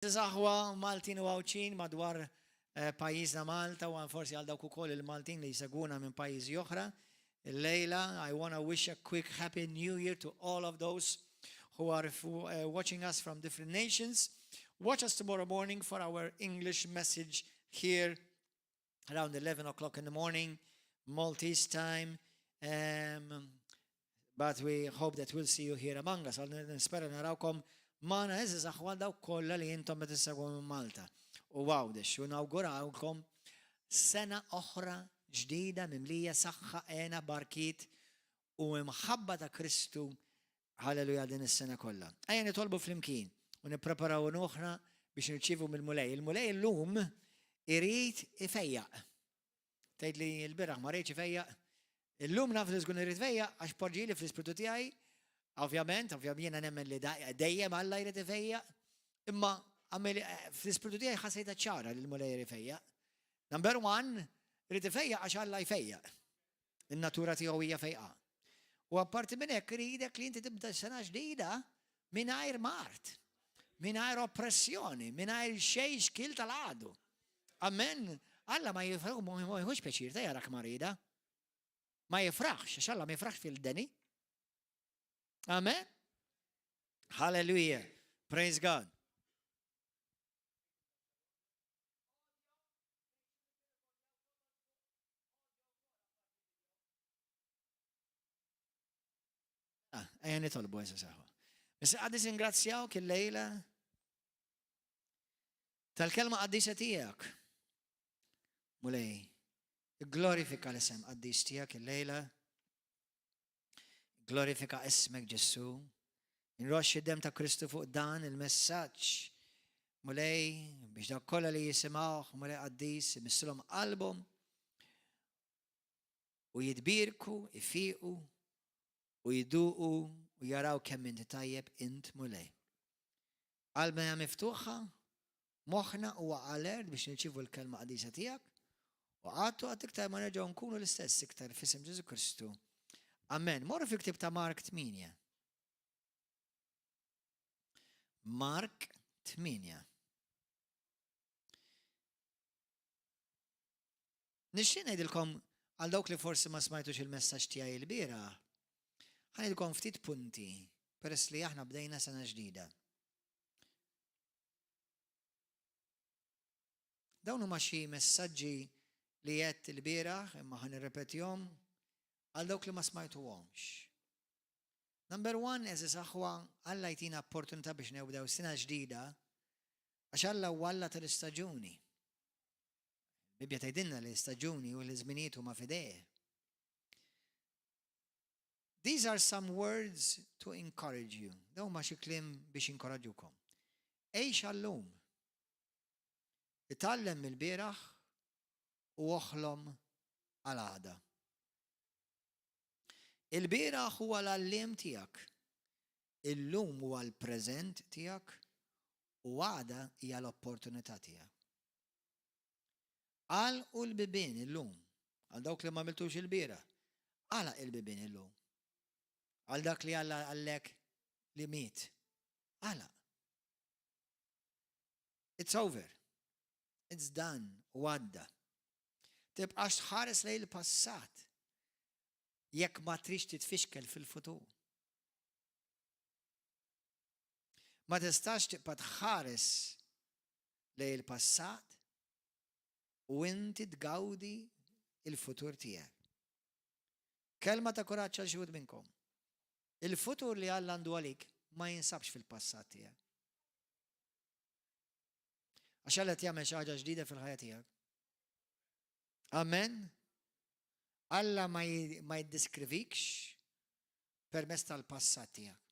Għeżież aħwa Maltin u Għawdxin madwar pajjiżna Malta u forsi għal dawk ukoll il-Maltin li jsegwuna minn pajjiżi oħra, illejla I wanna wish a quick happy new year to all of those who are watching us from different nations. Watch us tomorrow morning for our English message here around 11 o'clock in the morning, Maltese time. Um, but we hope that we'll see you here among us. Nispera narawkom magħna għeżież aħwa dawk kollha li intom qed issegwu minn Malta. U Għawdex u nawgurawkom sena oħra ġdida mimlija saħħa, hena, barkiet u imħabba ta' Kristu Halleluja din is-sena kollha. Ejja nitolbu flimkien u nippreparaw ruħna biex nirċievu mill-Mulej. Il-Mulej illum irid ifejjaq. Tgħid li l-bieraħ ma rridx ifejjaq. Illum naf li żgur irid ifejjaq għax poġġieli fl-ispirtu tiegħi. Ovvjament, ovvjament jiena nemmen li dejjem Alla jrid ifejjaq, imma għamil fl-ispirtu tiegħi ħassejta ċara li l-Mulej irid ifejjaq. Number one, irid ifejjaq għax Alla jfejjaq. In-natura tiegħu hija fejqa. U apparti minn hekk iridek li inti tibda sena ġdida mingħajr mard, mingħajr oppressjoni, mingħajr xejn xkil tal-għadu. Amen. Alla ma jifraħ, ma jħux pjaċir ta' jarak marida. Ma jifraħx, għax Alla ma jifraħx fil-deni. Amen. Hallelujah. Praise God. Ah, ejja nitolbu eża saħħa. Missa qaddis ingrazzjawk il-lejla tal-kelma qaddisa tiegħek. Mulej, glorifika l-isem qaddis tiegħek il-lejla. Glorifika ismek Ġesù. Nroxxi dem ta' Kristu fuq dan il-messaġġ. Mulej, biex dawk kollha li jisimgħuh, Mulej qaddis, imissilhom qalbhom u jitbierku, ifiqu u jduqu u jaraw kemm inti tajjeb int Mulej. Qalbna hija miftuħa, moħħna huwa alert biex nirċievu l-kelma qadisa tiegħek u qatt u qatt iktar ma nerġgħu nkunu l-istess iktar f'isem Ġesù Kristu. Amen. Morru fil-ktieb ta' Mark 8. Mark 8. Nixtieq ngħidilkom għal dawk li forsi ma smajtux il-messaġġ tiegħi il-bieraħ, ħa ngħidilkom ftit punti peress li aħna bdejna sena ġdida. Dawn huma xi messaġġi li għedt il-bieraħ imma ħa nirrepetihom għal dawk li ma smajtuhomx. Number one, għeżież aħwa, Alla jtina opportunità biex nibdew sena ġdida għax Alla huwa Alla tal-istaġuni. Il-Bibbja tgħidilna li l-istaġuni u l-żminijiet huma f'idejh. These are some words to encourage you. Dawn huma xi kliem biex inkoraġġukom. Għix għal-lum. Itgħallem mill-bieraħ u oħlom għal għada. Il-bieraħ huwa l-għalliem tiegħek. Illum huwa l-preżent tiegħek u għada hija l-opportunità tiegħek. Għalqu l-bibien illum. Għal dawk li ma għamiltux il-bieraħ. Għalaq il-bibien illum. Għal dak li Alla qallek li miet. Għalaq. It's over. It's done. U għadda. Tibqax tħares lejn il-passat jekk ma tridx titfixkel fil-futur. Ma tistax tibqa' tħares lejn il-passat u inti tgawdi il-futur tiegħek. Kelma ta' kuraġġ għal xi wħud minnkom. Il-futur li Alla għandu għalik ma jinsabx fil-passat tiegħek. Għax Alla qed jagħmel xi ħaġa ġdida fil-ħajja tiegħek. Amen. Alla ma jiddeskrivikx permezz tal-passat tiegħek.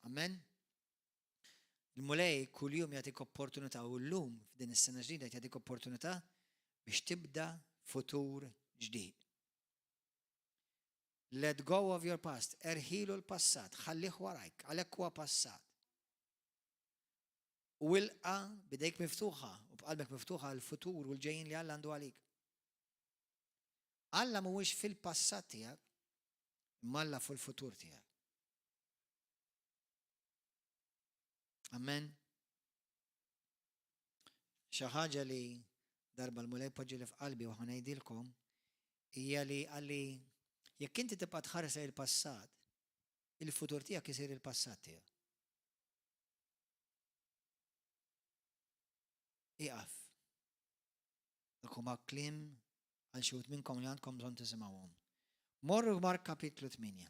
Amen. Il-Mulej kuljum jagħtik opportunità u llum f'din is-sena ġdida jagħtik opportunità biex tibda futur ġdid. Let go of your past, erħilu l-passat, ħallih warajk, għalhekk huwa passat. U ilqa' b'idejk miftuħa u b'qalbek miftuħa għall-futur u l-ġejjin li Alla għandu għalik. Alla mhuwiex fil-passat tiegħek, imma Alla fil-futur tiegħek. Amen. Xi ħaġa li darba l-Mulej poġġieli f'qalbi u ħa ngħidilkom hija li qalli jekk inti tibqa' tħares lejn il-passat, il-futur tiegħek isir il-passat tiegħek. Iqaf. Dak huma kliem għal xi wħud minnkom li għandkom bżonn tisimgħuhom. Morru Mark kapitlu 8.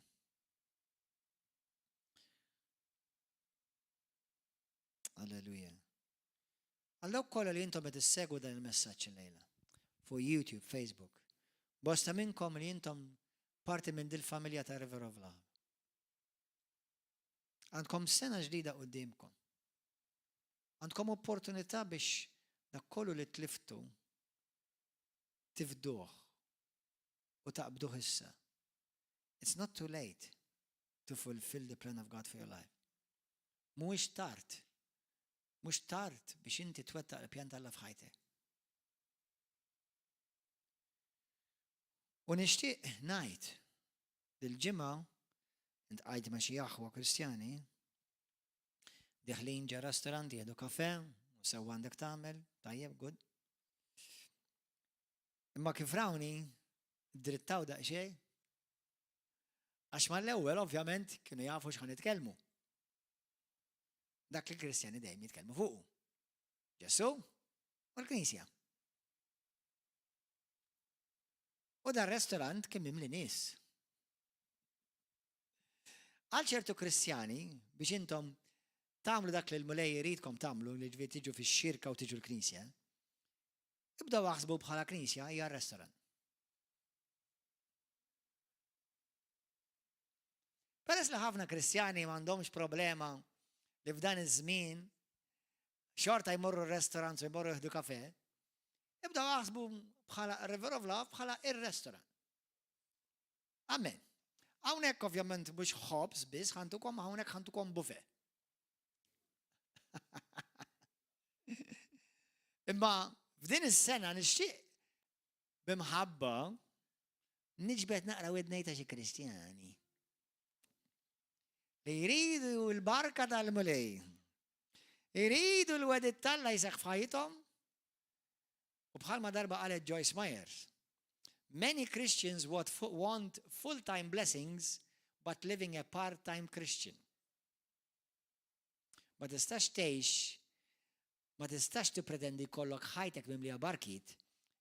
Alleluja. Għal dawk kollha li intom qed issegwu dan il-messaġġ illejla fuq YouTube, Facebook, bosta minnkom li intom parti minn dil-familja ta' River of Love. Għandkom sena ġdida qudiemkom. Għandkom opportunità biex dak kollu li tliftu tifduh u taqbduh issa. It's not too late to fulfill the plan of God for your life. Mhuwiex tard. Mhux tard biex inti twettaq il-pjan t'Alla f'ħajtek. U nixtieq ngħid dil-ġimgħa intqajt ma' xi aħwa Kristjani deħlin ġa restaurant jieħdu kafe, u sewwa għandek tagħmel, tajjeb, good. Imma kif rawni, drittaw daqsxejn, Għax mal-ewwel ovvjament kienu jafu x'ħa nitkellmu. Dak li l-Kristjani dejjem jitkellmu fuqu. Ġesù u l-Knisja. U dar restorant kien mimli nies. Għal ċertu Kristjani biex intom tagħmlu dak li l-Mulej iridkom tagħmlu li ġifieri tiġu fix-xirka u tiġu l-Knisja, ibdew aħsbu bħala Knisja hija r-restaurant. Peress li ħafna Kristjani m'għandhomx problema li f'dan iż-żmien xorta jmorru r-restaurant u jmorru jieħdu kafe, ibdew aħsbu bħala River of Love bħala ir-restaurant. Amen. Hawnhekk ovvjament mhux ħobż biss ħantukom hawnhekk ħantukom buffet. Imma f'din is-sena nixtieq B'imħabba, niġbed naqra widnej ta' xi Kristjani li jridu l-barka tal-Mulej. Jridu l-wedit t'Alla jseħħ f'ħajjithom. U bħalma darba qalet Joyce Myers, many Christians want full-time blessings but living a part-time Christian. Ma tistax tgħix, ma tistax tippretendi jkollok ħajtek mimlija barkiet,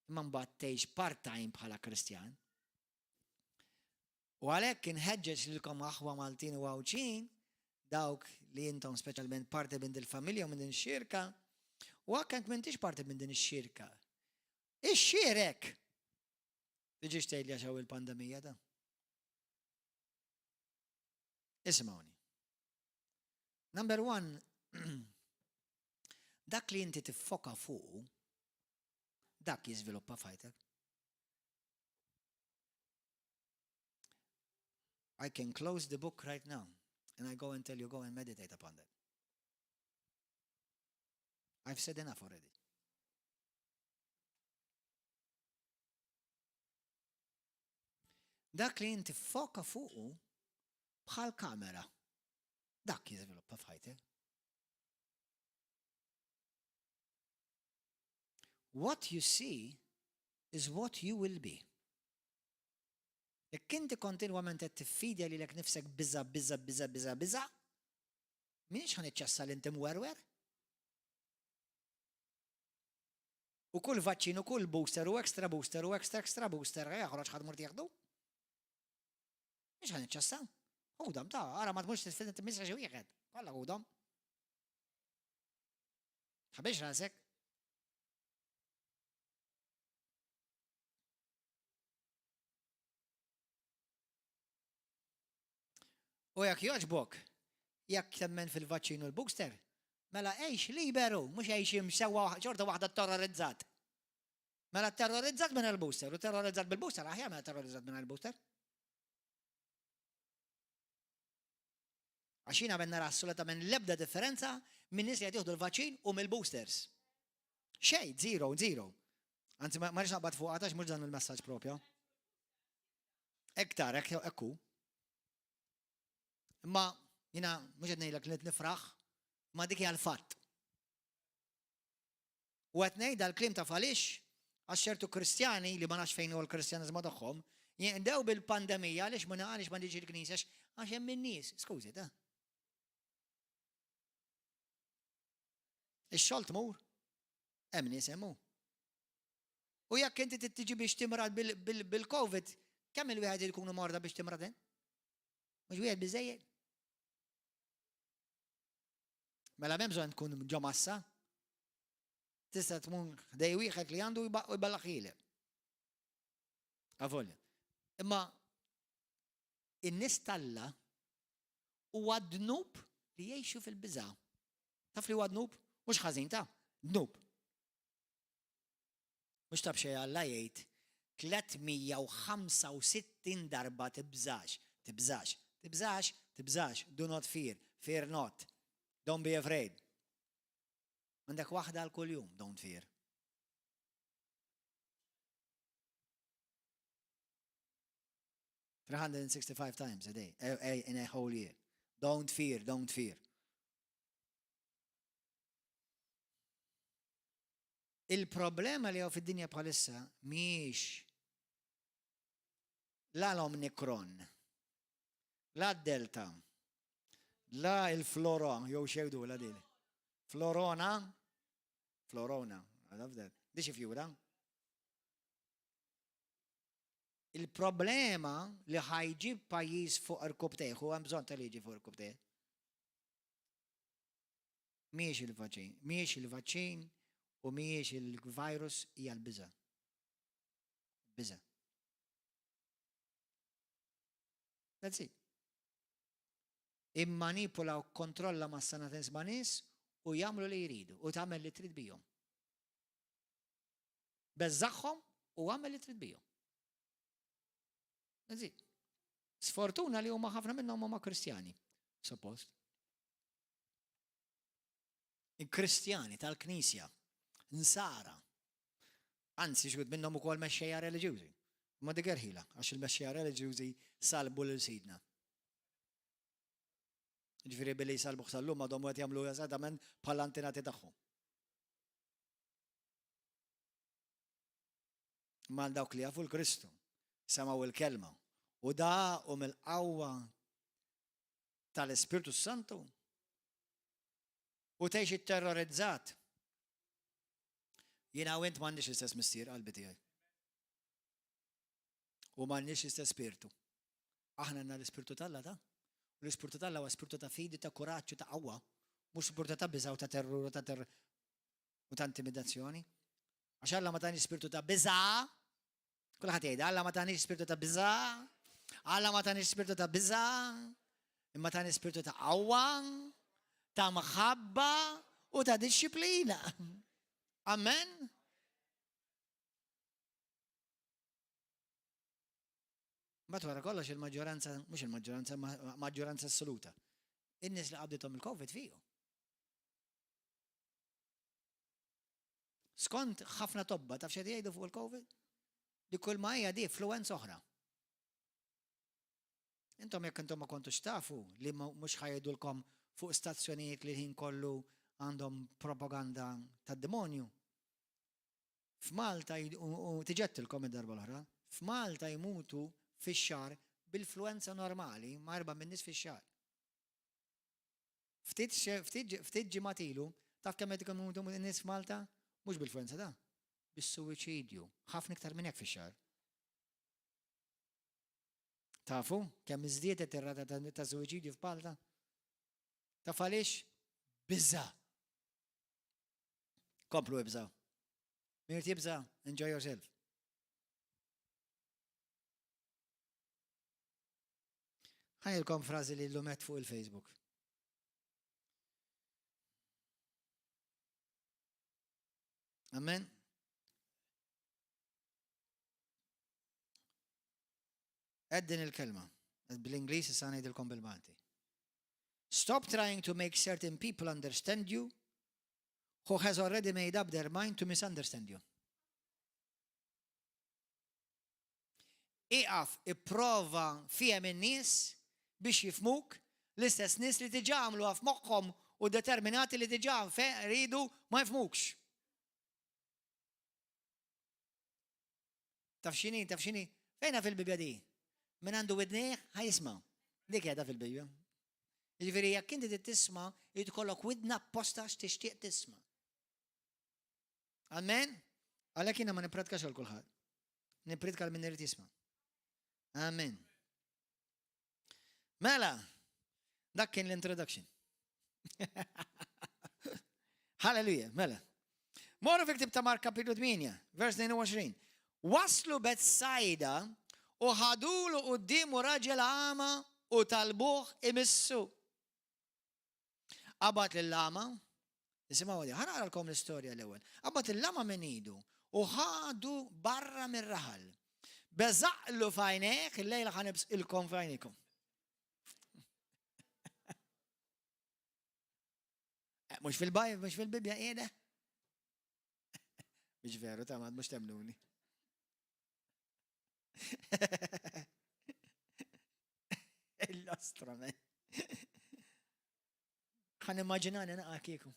imma mbagħad tgħix part-time bħala Kristjan. U għalhekk inħeġġeġ lilkom aħwa Maltin u Għawdxin, dawk li intom speċjalment parti minn dil-familja u minn din ix-xirka, u anke jekk m'intix parti minn din ix-xirka. Ixxierek! Tiġix tgħidli għax hawn il-pandemija ta'. Isimgħuni. Number one, dak li inti tiffoka fuqu, dak jiżviluppa f'ħajtek. I can close the book right now and I go and tell you go and meditate upon that. I've said enough already. Dak li inti foka fuqu bħal kamera. Dak jiżviluppa f'ħajtek. What you see is what you will be. Jekk inti kontinwament qed tiffidja lilek nifsek biża' biża' biża' biża' biża', m'iniex ħa niċċassa li inti mwerwer. U kull vaċċin u kull booster u extra booster u extra extra booster jaħroġ ħa tmur tieħdu. Mhix ħa niċċassa. Ħudhom ta' ara ma tmurx timmissa xi wieħed. Kollha ħudhom. Ħabiex rasek. U jekk jogħġbok, jekk temmen fil-vaċċin u l-booster, mela għix liberu, mhux għix imsewwa xorta waħda terrorizzat. Mela terrorizzat minn il-booster u terrorizzat bil-booster aħjar mela terrorizzat minn il-booster. Għax jiena ben nara assolutament l-ebda differenza minn nies li qed jieħdu l-vaċċin u mill-boosters. Xejn, zero, zero. Anzi, ma rridx naqbad fuq għatax mhux dan il-messaġġ propju. Ektar, ekku. Imma jiena mhux qed ngħidlek li nifraħ, ma dik hija l-fatt. U qed ngħid dal-kliem taf għaliex? Għax ċertu Kristjani, li ma nafx fejn hu l-Kristjaneżmu tagħhom, jinqdew bil-pandemija għaliex ma għaliex ma niġi l-knisja għax hemm in-nies. Skużi, ta. Ix-xogħol tmur, hemm nies hemm hu. U jekk inti tiġi biex timrad bil-COVID, kemm il-wieħed ikunu morda biex timrad int? Mhux wieħed biżejjed? Mela m'hemm bżonn tkun ġo massa. Tista' tmur ħdej wieħed li għandu u jballaħ Avolja. Imma in-nies talla huwa dnub li jgħixu fil-biża'. Taf li huwa dnub? Mhux ħażin ta' dnub. Mhux ta' b'xejn Alla jgħid 365 darba tibżax, tibżax, tibżax, tibżax, do not fear, fear not, don't be afraid. Għandek waħda għal kuljum, don't fear. 365 times a day, in a whole year. Don't fear, don't fear. Il-problema li hawn fid-dinja bħalissa mhijiex la l-Omnicron, la d-Delta, la il-Flora, jew xejdu la din. Florona, Florona, I love that. Di xi fjura? Il-problema li ħajġib pajjiż fuq irkubtejh, u hemm bżonn ta' liġi fuq irkubtejh. Mhijiex il-vaċċin, mhijiex il-vaċċin u mhijiex il-virus hija l-biża'. Biża'. That's it. Immanipula u kontrolla massa ma' nies u jagħmlu li jridu u tagħmel li trid bihom. Beżżagħhom u għamel li trid bihom. That's it. Sfortuna li huma ħafna minnhom huma Kristjani, suppost. Kristjani tal-Knisja, nsara. Anzi, xud minnhom ukoll mexxejja reliġjużi. Ma dik ħila, għax il-mexxejja reliġjużi salbu lil sidna. Ġifieri billi jsalbu sal-lum għadhom qed jagħmlu eżattament bħal antenati tagħhom. Ma dawk li jafu l-Kristu, semgħu il-kelma u daqu mill-qawwa tal-Ispirtu Santu u tgħix itterrorizzat. Jiena u int m'għandniex l-istess missier qalbi tiegħi. U m'għandniex l-istess spirtu. Aħna għandna l-ispirtu t'Alla ta' u l-ispirtu t'Alla huwa spirtu ta' fidi, ta' kuraġġ u ta' qawwa, mhux spirtu ta' biża' u ta' terrur u ta' terror u ta' intimidazzjoni. Għax Alla ma tani spirtu ta' biża', Kulħadd jgħid, Alla ma tani spirtu ta' biża', Alla ma tani spirtu ta' biża', imma tani spirtu ta' qawwa, ta' mħabba u ta' disċiplina. Amen. Mbagħad wara kollox il-maġġoranza, mhux il-maġġoranza, maġġoranza assoluta. In-nies li qabdithom il-COVID fiju. Skont ħafna tobba taf x'qed jgħidu fuq il-COVID? Li kull ma hija di fluenza oħra. Intom jekk intom ma kontux tafu li mhux ħajdulkom fuq stazzjonijiet li ħin kollu għandhom propaganda tad-demonju. F'Malta, u tiġettilkom id-darba l-oħra, f'Malta jmutu fix-xahar bil-fluenza normali ma' erba' min-nies fix-xahar. Ftit ftit ġimgħat ilu, taf kemm qed imutu nies f'Malta? Mhux bil-fluenza ta' bis-suwiċidju. Ħafna iktar minn hekk fix-xahar. Tafu kemm iżdiedet ir-rata ta' suwiċidju f'Malta? Taf għaliex? Biża'. Komplu ibża'. Min irid jibża', enjoy yourself. Ħajilkom frażi li l-lumet fuq il-Facebook. Amen. Għed din il-kelma. Bil-Ingliż issa ngħidilkom bil-Malti. Stop trying to make certain people understand you who has already made up their mind to misunderstand you. Ieqaf ipprova fiehem in-nies biex jifhmuk, l-istess nies li diġà għamluha f'moħħhom u determinati li diġà ridu ma jifhmukx. Taf x'inhi, taf x'inhi? Fejna fil-Bibbja di? Min għandu widnejh ħa jisma'. Dik qiegħda fil-Bibbja. Jiġifieri jekk inti trid tisma', irid ikollok widna apposta għax tixtieq tisma'. Amen? Għalhekk jiena ma nippratkax għal kulħadd. Nippritka għal min irid jisma'. Amen. Mela, dak kien l-introduction. Halleluja, mela. Morru fi ktib ta' Mark kapitlu 8, vers 22. Waslu Betsajda u ħadulu quddiemu raġel għama u talbuh imissu. Qabad lill-għama, isimgħu għadi, ħa naqralkom l-istorja l-ewwel. Qabad lill-għama minn idu u ħadu barra mir-raħal. Beżaqlu f'għajnejh, illejla ħa nibżqilkom f'għajnejkom. Eh, mhux fil-baj, mhux fil-Bibbja qiegħda. Mhux veru, ta' mhux temnuni. Il-lostra, men. Ħan immaġinani naqa kieku.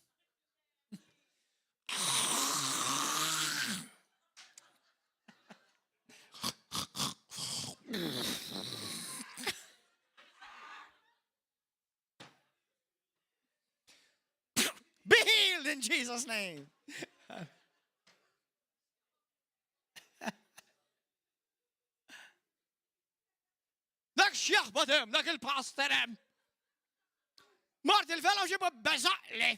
Be healed in Jesus' name. Dak x'jaħbad hemm, dak il-pastor hemm. Mart il-fellowship beżaqli.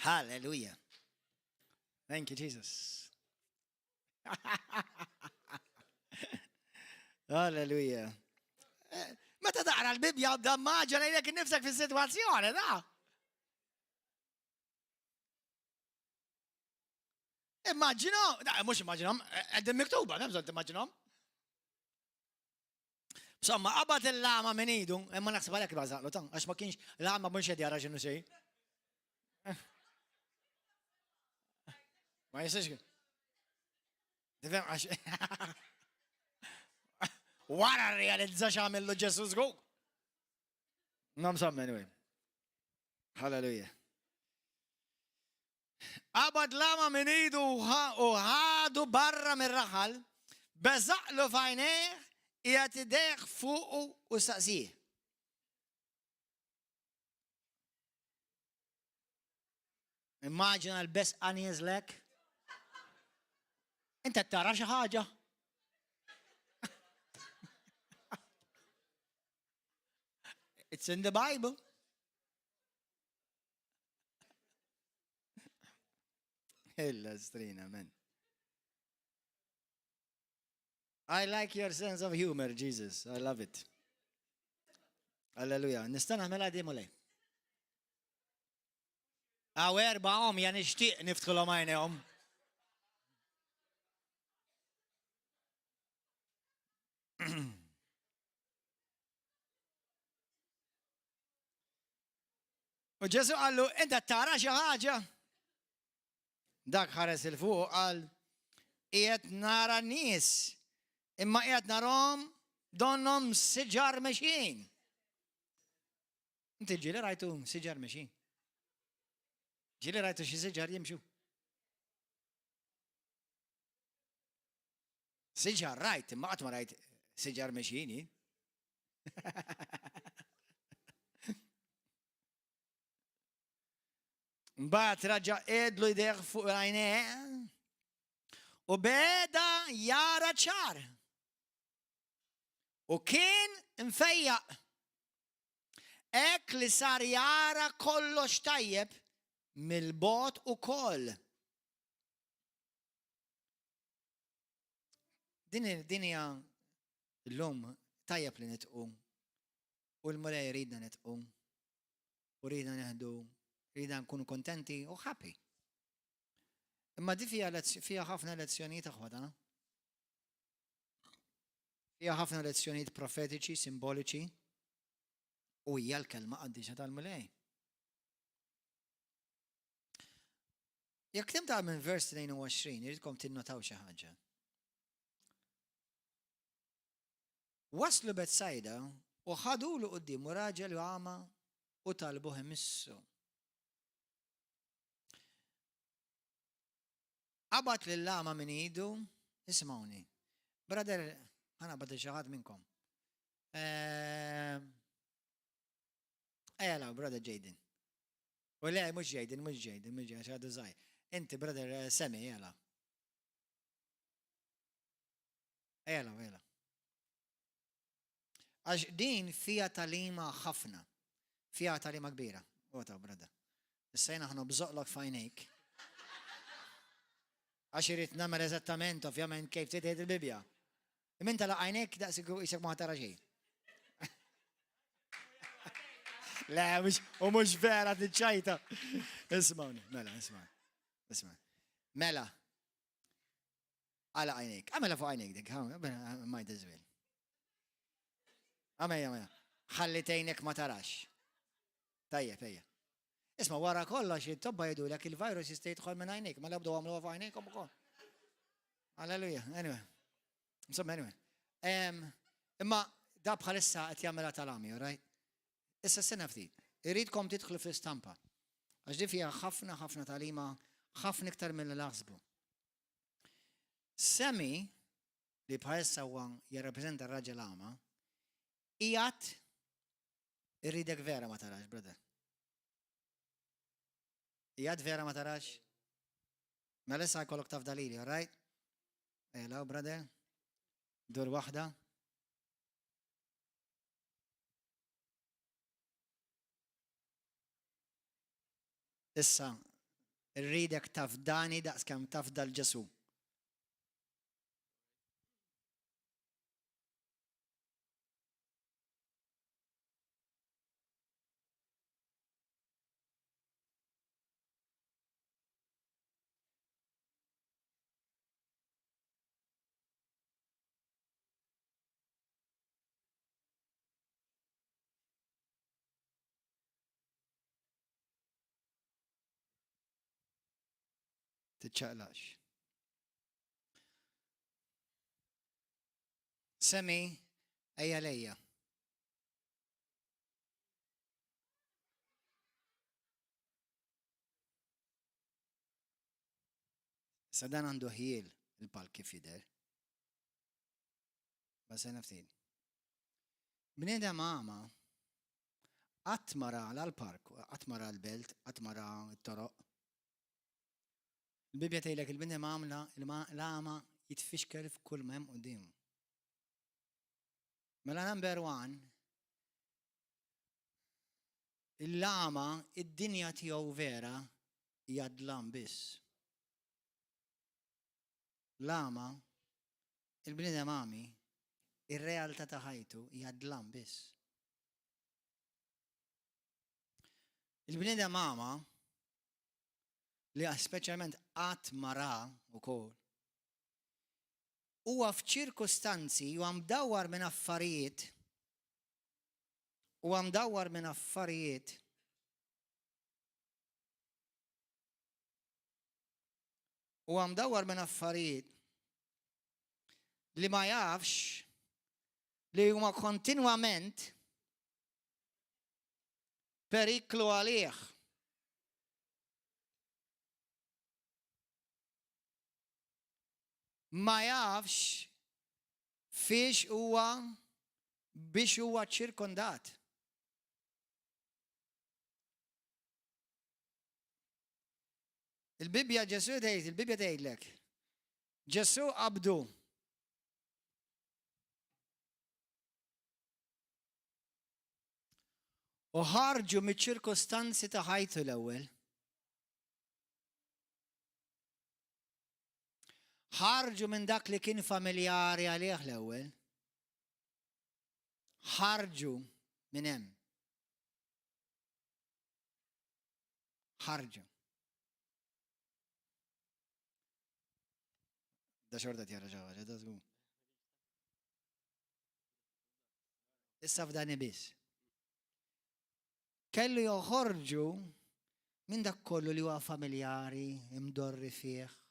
Hallelujah. Thank you, Jesus. Hallelujah. Eh, meta taqra l-Bibja għadda maġa lejlek nifsek fis-sitwazzjoni, da. Immaġinom, da, mhux immaġinom, qegħdin miktuba, hemm bżonn timmaġinom. Insomma, qabad il-lama minn idu, imma naħseb għalhekk bażaqlu ta' għax ma kienx l-għama mhux qed jara x'inhu xejn. Ma jistax. Tifhem għax. Wara realizza x'għamillu Ġesu żgur. No, insomma, anyway. Hallelujah. Qabad l-għama minn idu u ħadu barra mir-raħal, beżaqlu f'għajnejh, qiegħed idejh fuqu u staqsih. Immaġina l-besqa nieżlek. Inta tara xi ħaġa. It's in the Bible. Illa strina, man. I like your sense of humor, Jesus. I love it. Alleluja. Nista' nagħmel għadi mulej. Għaw erba' om ja nixtieq niftħulhom għajnejhom. U Ġesu qallu, inta tara xi ħaġa? Dak ħares il fuq u qal, qiegħed nara nies, imma qiegħed narhom donhom siġar mexjin. Inti ġieli rajtu siġar mexjin? Ġieli rajtu xi siġar jimxu? Siġar rajt, imma qatt ma rajt siġar mexjin jien. Mbagħad raġa' qiegħdlu jdejh fuq għajnejh u beda jara ċar. U kien mfejjaq. Hekk li sar jara kollox tajjeb mill-bogħod ukoll. Din din hija llum tajjeb li nitqu u l-Mulej jridna nitqu u ridna neħdu ridna nkunu kontenti u happy. Imma di fija fija ħafna lezzjonijiet aħwa Fija ħafna lezzjonijiet profetiċi, simboliċi u hija l-kelma qaddisa tal-Mulej. Jekk tibda minn vers 22, iridkom tinnotaw xi ħaġa. Waslu Betsajda U ħadulu quddiemu raġel għama u talbuh imissu. Qabad lill-għama minn idu, isimgħuni. Brother, ħa naqbad lil xi ħadd minnkom. Ehm, ejja brother Jaden. U le, mhux Jaden, mhux Jaden, mhux Jaden, għadu żgħir. Inti, brother eh, Semi, jela. Ejja, ejja. Għax din fija talima ħafna. Fija talima kbira. Għota, brother. Issa jena ħnu bżoqlok fajnejk. Għax irrid nagħmel eżattament, ovvjament, kif tgħid il-Bibbja. Imma inta laqajnek daqs isek ma tara xejn. Le, mhux u mhux vera tiċċajta. Ismawni, mela, isma'. Isma'. Mela. Għala għajnejk. Għamela fuq għajnejk dik, might as well. Għamela, għamela. Ħalli tgħinek ma tarax. Tajjeb, ejja. Isma' wara kollox it-tobba jgħidulek il-virus jista' jidħol minn għajnejk, mela bdew għamluha fuq għajnejkom ukoll. Alleluja, anyway. Insomma, anyway. Imma da bħalissa qed jagħmilha tal-għami, all right? Issa sena ftit. Irridkom tidħlu fl-istampa. Għax di fiha ħafna ħafna tagħlima, ħafna iktar milli naħsbu. Semi, li bħalissa huwa jirrappreżenta r-raġel għama, qiegħed irridek vera ma tarax, brother. Qiegħed vera ma tarax? Mela issa jkollok taf dalili, all right? Hello, brother. Dur waħda. Issa, rridek tafdani daqs kemm tafda l-Ġesu. Tiċċaqlax. Semi, ejja lejja. Sa dan għandu ħjiel il-palk kif jidher. Ma sena ftit. Bniedem għama qatt ma ra l-park, qatt ma ra l-belt, qatt ma ra t-toroq. Il-Bibbja tgħidlek il-bniedem għamla l-għama jitfixkel f'kull ma hemm quddiemu. Mela number one, il-għama id-dinja tiegħu vera hija dlam biss. L-għama, il-bniedem għami, ir-realtà ta' ħajtu hija dlam biss. Il-bniedem għama li speċjalment qatt ma ra wkoll huwa f'ċirkustanzi huwa mdawwar minn affarijiet huwa mdawwar minn affarijiet Huwa mdawwar minn affarijiet li ma jafx li huma kontinwament periklu għalih. Ma jafx fiex huwa biex huwa ċirkondat. Il-Bibbja Ġesu tgħid, il-Bibbja tgħidlek. Ġesu qabdu. U ħarġu miċ-ċirkostanzi ta' ħajtu l-ewwel. Ħarġu minn dak li kien familjari għalih l-ewwel. Ħarġu minn hemm. Ħarġu. Da xorta tjara xi ħaġa, da żgur. Issa f'dani biss. Kellu joħorġu minn dak kollu li huwa familjari, imdorri fih.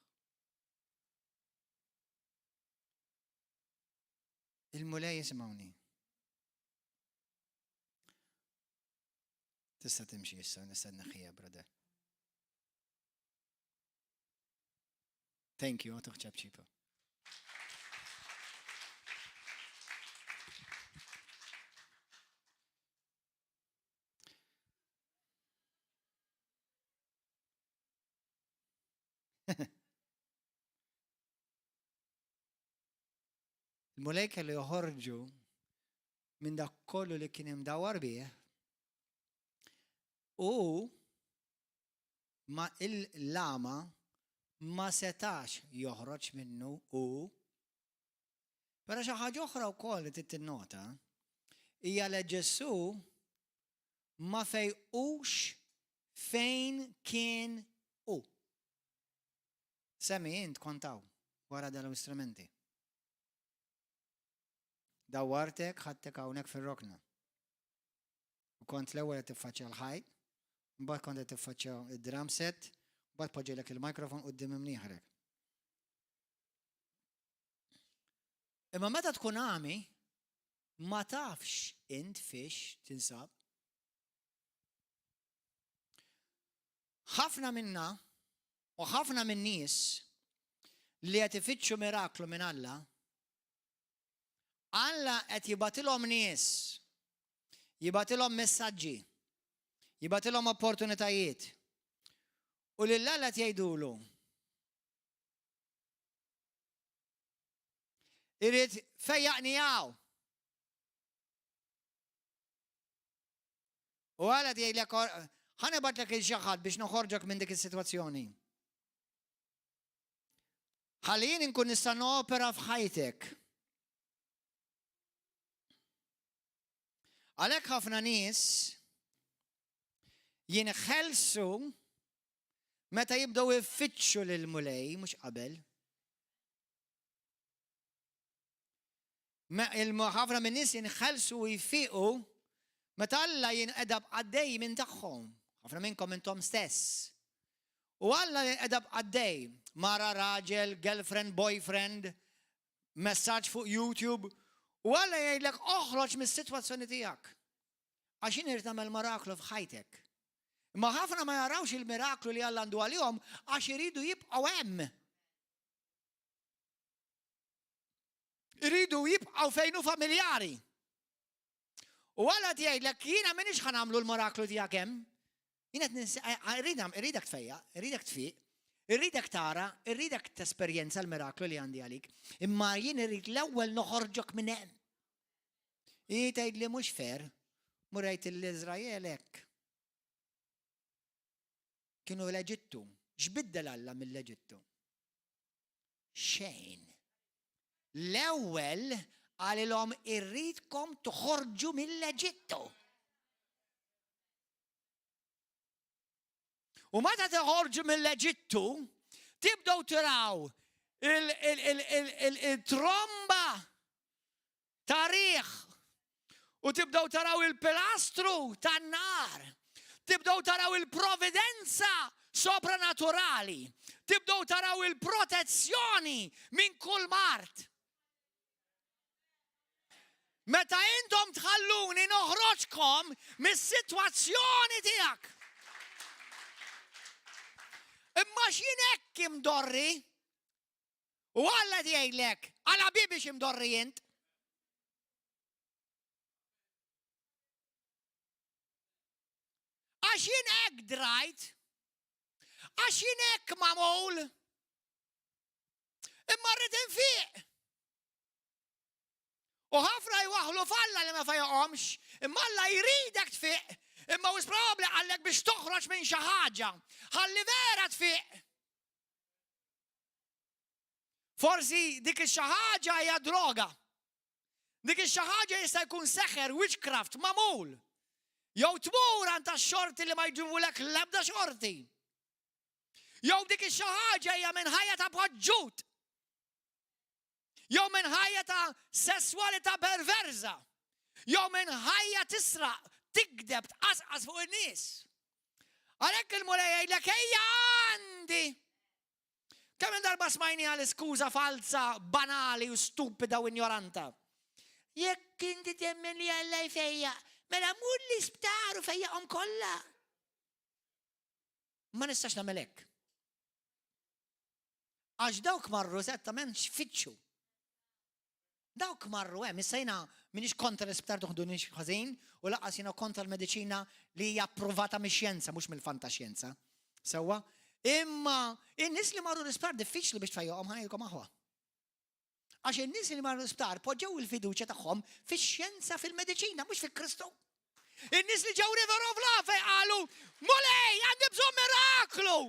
Il-Mulej jisimgħuni. Tista' timxi issa, nista' nneħħiha, brother. Thank you, għatuh ċapċipa. Il-Mulej kellu joħorġu minn dak kollu li kien imdawwar bih u ma il-lama ma setax joħroġ minnu u Però xi ħaġa oħra wkoll li trid tinnota hija li Ġesù ma fejqux fejn kien hu. Semmi int kont hawn wara dal-istrumenti. Dawwartek ħadtek hawnhekk fir-rokna. U kont l-ewwel qed tiffaċċja l-ħajt, mbagħad kont qed tiffaċċja id-drum set, mbagħad poġġejlek il-microphone quddiem imnieħrek. Imma meta tkun għami, ma tafx int fiex tinsab. Ħafna minna u ħafna minn nies li qed ifittxu miraklu minn Alla, Alla qed jibgħatilhom nies, jibgħatilhom messaġġi, jibgħatilhom opportunitajiet. U lil Alla qed jgħidulu, Irrid fejjaqni hawn. U Alla jgħidlek ħa nibgħatlek il xi ħadd biex noħorġok minn dik is-sitwazzjoni. Ħalli jien inkun nista' nopera f'ħajtek. Għalhekk ħafna nies jinħelsu meta jibdew ifittxu lil Mulej mhux qabel. Ħafna minn nies jinħelsu u jfiqu meta Alla jinqeda b'qaddej minn tagħhom. Ħafna minnkom intom stess. U Alla jinqeda b'qaddej, mara, raġel, girlfriend, boyfriend, messaġġ fuq YouTube, u Alla jgħidlek oħroġ mis-sitwazzjoni tiegħek. Għax jien irid nagħmel miraklu f'ħajtek. Imma ħafna ma jarawx il-miraklu li Alla għandu għalihom għax iridu jibqgħu hemm. Iridu jibqgħu fejn hu familjari. U Alla jgħidlek jiena m'iniex ħa nagħmlu l-miraklu tiegħek hemm. Jien qed irridek tfejja, irridek tfiq, irridek tara, irridek tesperjenza l-miraklu li għandi għalik. Imma jien irrid l-ewwel noħorġok minn hemm. Hi tgħid li mhux fair, murejt l-Iżrael hekk. Kienu l-Eġittu. X'biddel Alla mill-Eġittu? Xejn. L-ewwel qalilhom irridkom toħorġu mill-Eġittu. U meta toħorġu mill-Eġittu, tibdew tiraw il-tromba ta' riħ u tibdew taraw il-pilastru tan-nar, tibdew taraw il-providenza sopranaturali, tibdew taraw il-protezzjoni minn kull mard. Meta intom tħalluni noħroġkom mis-sitwazzjoni tiegħek. Imma x'jien hekk imdorri? U Alla qed jgħidlek, għala bi biex imdorri int. Għax jien hekk drajt, għax jien hekk magħmul. Imma rrid infiq. U ħafna jwaħħlu f'Alla li ma fejqhomx, imma Alla jridek tfiq, imma wis probabbli qallek biex toħroġ minn xi ħaġa, ħalli vera tfiq. Forsi dik ix-xi ħaġa hija droga. Dik ix-xi ħaġa jista' jkun seħer, witchcraft, magħmul. Jew tmur għand tax-xorti li ma jġibulek l-ebda xorti. Jew dik ix-xi ħaġa hija minn ħajja ta' poġġut. Jew minn ħajja ta' sesswalità perverża. Jew minn ħajja tisraq, tigdeb, tqasqas fuq in-nies. Għalhekk il-Mulej jgħidlek ejja għandi. Kemm darba smajniha l-iskuża falza, banali u stupida u injoranta. Jekk inti temmen li Alla jfejjaq, Mela mur l-isptar u fejjaqhom kollha. Ma nistax nagħmel hekk. Għax dawk marru eżattament x'fittxu. Dawk marru hemm, issa jiena m'iniex kontra l-isptar toħdunix ħażin u lanqas jiena kontra l-mediċina li hija approvata mix-xjenza mhux mill-fantaxjenza. Sewwa? Imma in-nies li marru l-isptar diffiċli biex tfejjaqhom ħa ngħidilkom aħwa. Għax in-nies li marru l-isptar poġġew il-fiduċja tagħhom fix-xjenza fil-mediċina mhux fi Kristu. In-nies li ġew River of Love qalu, Mulej, għandi bżonn miraklu!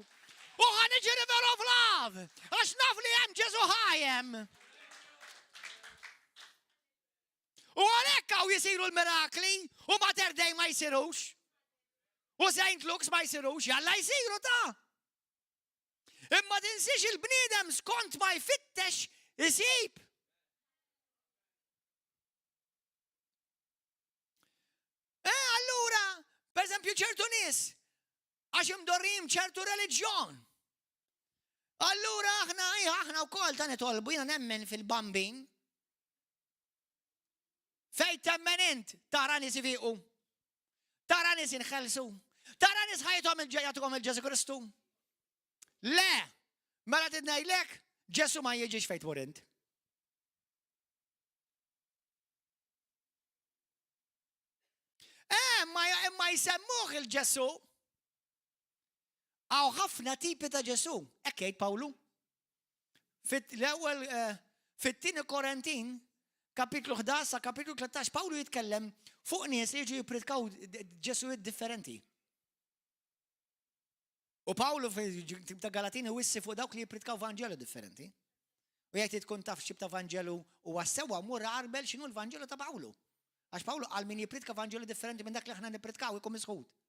U ħa niġi River of Love, għax naf li hemm Ġesu ħajem. U għalhekk hawn jisiru l-mirakli u Mater Dei ma jsirux. U St. Luke's ma jsirux, jalla jsiru ta' Imma tinsiex il-bniedem skont ma jfittex isib. Eh, allura, per eżempju, ċertu nies, għax imdorrim ċertu reliġjon. Allura aħna, aħna wkoll ta' nitolbu, jiena nemmen fil-bambin. Fej temmen int, tara nies ifiqu, tara nies inħelsu, tara nies ħajthom il-ġejjatuhom il-Ġesu Kristu. Le, mela tidnejlek, Ġesu ma jiġix fejn tmur int. Eh, ma imma jsemmuh il-Ġesu. Għaw ħafna tipi ta' Ġesu. Hekk jgħid Pawlu. Fit-ewwel eh, fit-tieni Korintin, kapitlu 11 sa kapitlu 13, Pawlu jitkellem fuq nies li jiġu jippritkaw Ġesujiet differenti. U Pawlu fil-ktib ta' Galatin iwissi fuq dawk li jippritkaw vanġelu differenti. U jgħid li tkun taf x'tip ta' vanġelu huwa sewwa mur għarbel x'inhu l-vanġelu ta' Pawlu. Għax Pawlu qal min jippritka vanġelu differenti minn dak li aħna nippritkaw ikun misħut.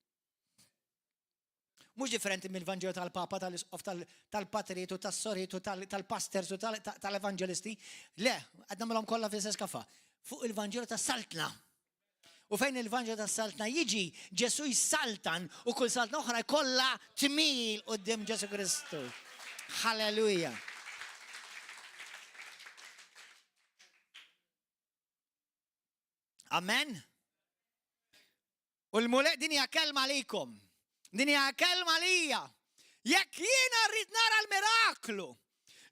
Mhux differenti mill-vanġelu tal-Papa, tal-Isqof, tal-patriet u tas-soriet u tal-pasters u tal-evanġelisti. Le, qed nagħmilhom kollha fl-istess kafa. Fuq il-vanġelu tas-saltna. U fejn il-Vanġelu tas-Saltna jiġi, Ġesù jsaltan u kull saltna oħra jkollha tmil quddiem Ġesù Kristu. Halleluja! Amen. U l-Mulej din hija kelma għalikom. Din hija kelma lija. Jekk jiena rrid nara l-miraklu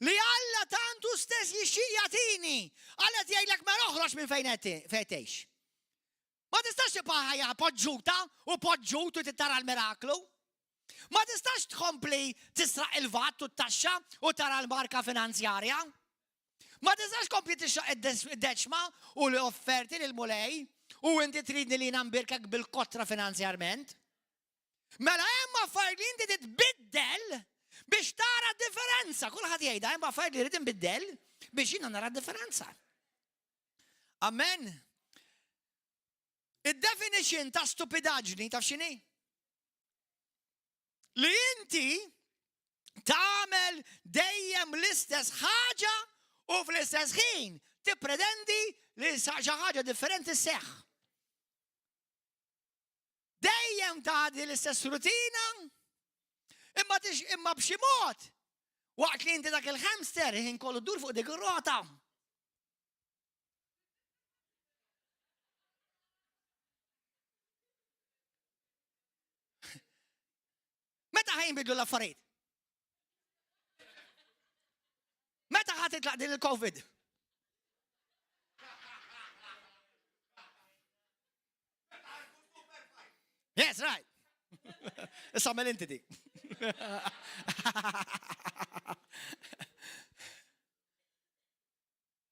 li Alla tant hu stess jixtieq jagħtini, Alla qed jgħidlek mela oħroġ minn fejn qed tgħix. Ma tistax tibqa' ħajja poġġuta u poġġut u tara l-miraklu. Ma tistax tkompli tisraq il-VAT u t-taxxa u tara l-barka finanzjarja. Ma tistax tkompli tixraq id-deċma u l-offerti lill-Mulej u inti tridni li jiena nbierkek bil-kotra finanzjarment. Mela hemm affarijiet li inti titbiddel biex tara differenza. Kulħadd jgħidha hemm affarijiet li rrid inbiddel biex jiena nara differenza. Amen. Id-definition ta' stupidaġni taf x'inhi? Li inti tagħmel dejjem l-istess ħaġa u fl-istess ħin tippretendi li xi ħaġa differenti sseħħ. Dejjem tgħaddi l-istess rutina, imma imma b'xi mod waqt li inti dak il-hamster ħin kollu dur fuq dik ir-rota. Meta ħa jinbidlu l-affarijiet? Meta ħa titlaq din il-COVID? Yes, right. Issa għamel inti dik.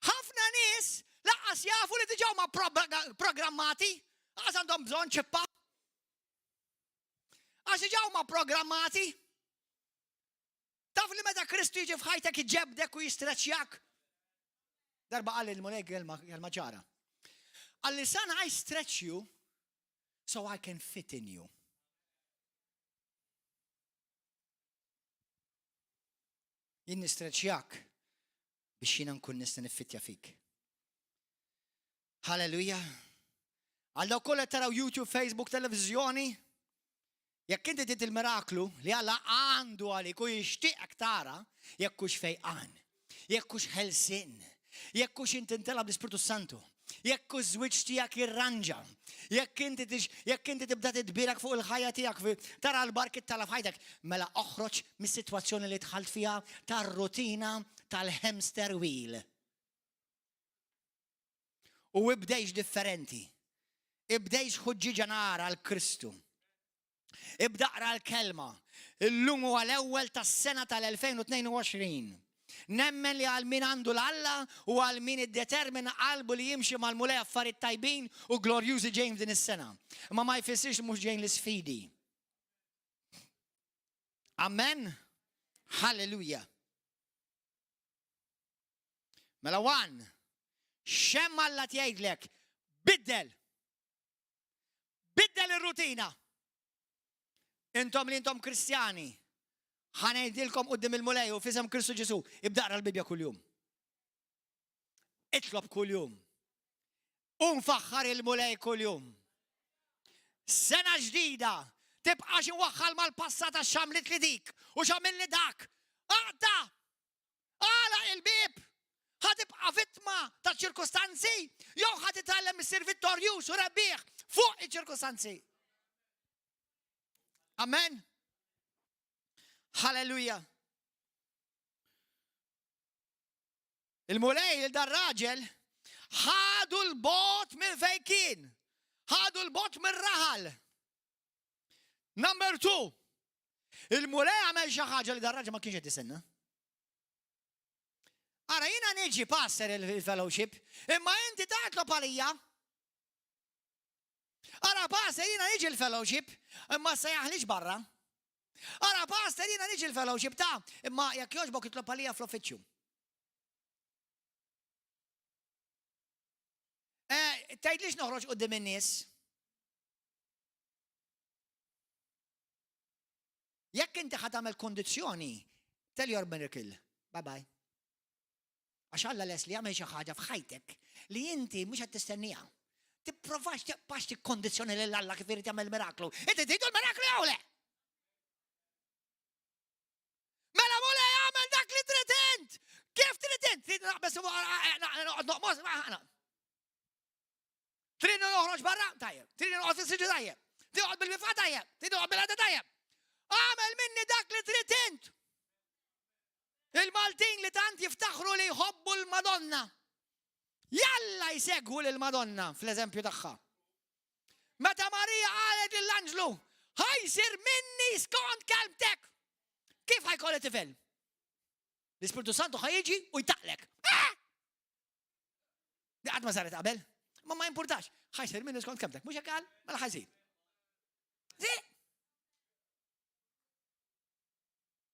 Ħafna nies laqqas jafu li diġà huma programmati, laqqas għandhom bżonn ċippa. Għax diġà huma programmati. Taf li meta Kristu jiġi f'ħajtek iġebdek u jistreċjak. Darba qal il-Mulej kelma ċara. Qalli son I stretch you so I can fit in you. Jien nistreċjak biex jiena nkun nista' niffittja fik. Halleluja. Għal dawk kollha taraw YouTube, Facebook, televiżjoni, jekk inti trid il-miraklu li Alla għandu għalik u jixtieqek tara, jekk hux fejqan, jekk hux ħelsien, jekk hux inti intela bl-Ispirtu Santu. Jekk iż-żwieġ tiegħek jirranġa, jekk inti jekk inti tibda titbierek fuq il-ħajja tiegħek, tara l-barkiet t'Alla f'ħajtek, mela oħroġ mis-sitwazzjoni li dħalt fiha tar-rutina tal-hamster wheel. U ibdejx differenti. Ibdejx ħuġġiġa nar għal Kristu. Ibda aqra l-kelma. Illum huwa l-ewwel tas-sena tal-2022. Nemmen li għal min għandu l-Alla u għal min iddetermina qalbu li jimxi mal-Mulej affarijiet tajbin u glorjużi ġejjin f'din is-sena. Imma ma jfissirx li mhux ġejjin l-isfidi. Amen. Halleluja. Mela one, x'hemm Alla tgħidlek? Biddel. Biddel ir-rutina. Intom li intom Kristjani, ħa ngħidilkom quddiem il-Mulej u f'isem Kristu Ġesu, ibda aqra l-Bibbja kuljum. Itlob kuljum. U nfaħħar il-Mulej kuljum. Sena ġdida, tibqax imwaħħal mal-passat għax x'għamlit li dik u x'għamilli dak. Aqta! Agħlaq il-bieb! Ħa tibqa' vittma taċ-ċirkustanzi jew ħa titgħallem issir vittorjuż u rebbieħ fuq iċ-ċirkustanzi? Amen. Halleluja. Il-Mulej il dar-raġel ħadu l-bot minn fejn kien. Ħadu l-bot mir-raħal. Number two, il-Mulej għamel xi ħaġa li dar-raġel ma kienx qed jistenna. Ara jiena niġi passer il-fellowship, imma inti tagħtlob għalija. Ara pastor jiena niġi l-fellowship, imma sejjaħlix barra. Ara pastor jiena niġi l-fellowship ta' imma jekk jogħġbok itlob għalija fl-uffiċċju. Eh, tgħidlix noħroġ qudiem in-nies. Jekk inti ħa tagħmel kondizzjoni, tell your miracle. Bye bye. Għax Alla les li jagħmel xi ħaġa f'ħajtek li inti mhux qed tistenniha. Tipprovax tibqax tikkondizzjoni lil Alla kif irid jagħmel miraklu. Inti tridu l-miraklu jew le? Mela mula jagħmel dak li trid int! Kif trid int? Trid naqbes noqgħod noqmos? Trid noħroġ barra? Tajjeb. Trid noqgħod fis-siġu tajjeb. Trid noqgħod bil-bifa tajjeb. Trid noqgħod bil-għada tajjeb. Għamel minni dak li trid int. Il-Maltin li tant jiftaħru li jħobbu l-Madonna. Jalla jsegwu lill-Madonna fl-eżempju tagħha. Meta Marija qalet lill-anġlu, ħa jsir minni skont kelmtek. Kif ħa jkolli tifel? L-Ispirtu Santu ħa jiġi u jtaqlek. Ah! Di qatt ma saret qabel. Ma ma jimpurtax. Ħa jsir minni skont kelmtek. Mhux hekk qal? Mela ħa jsir.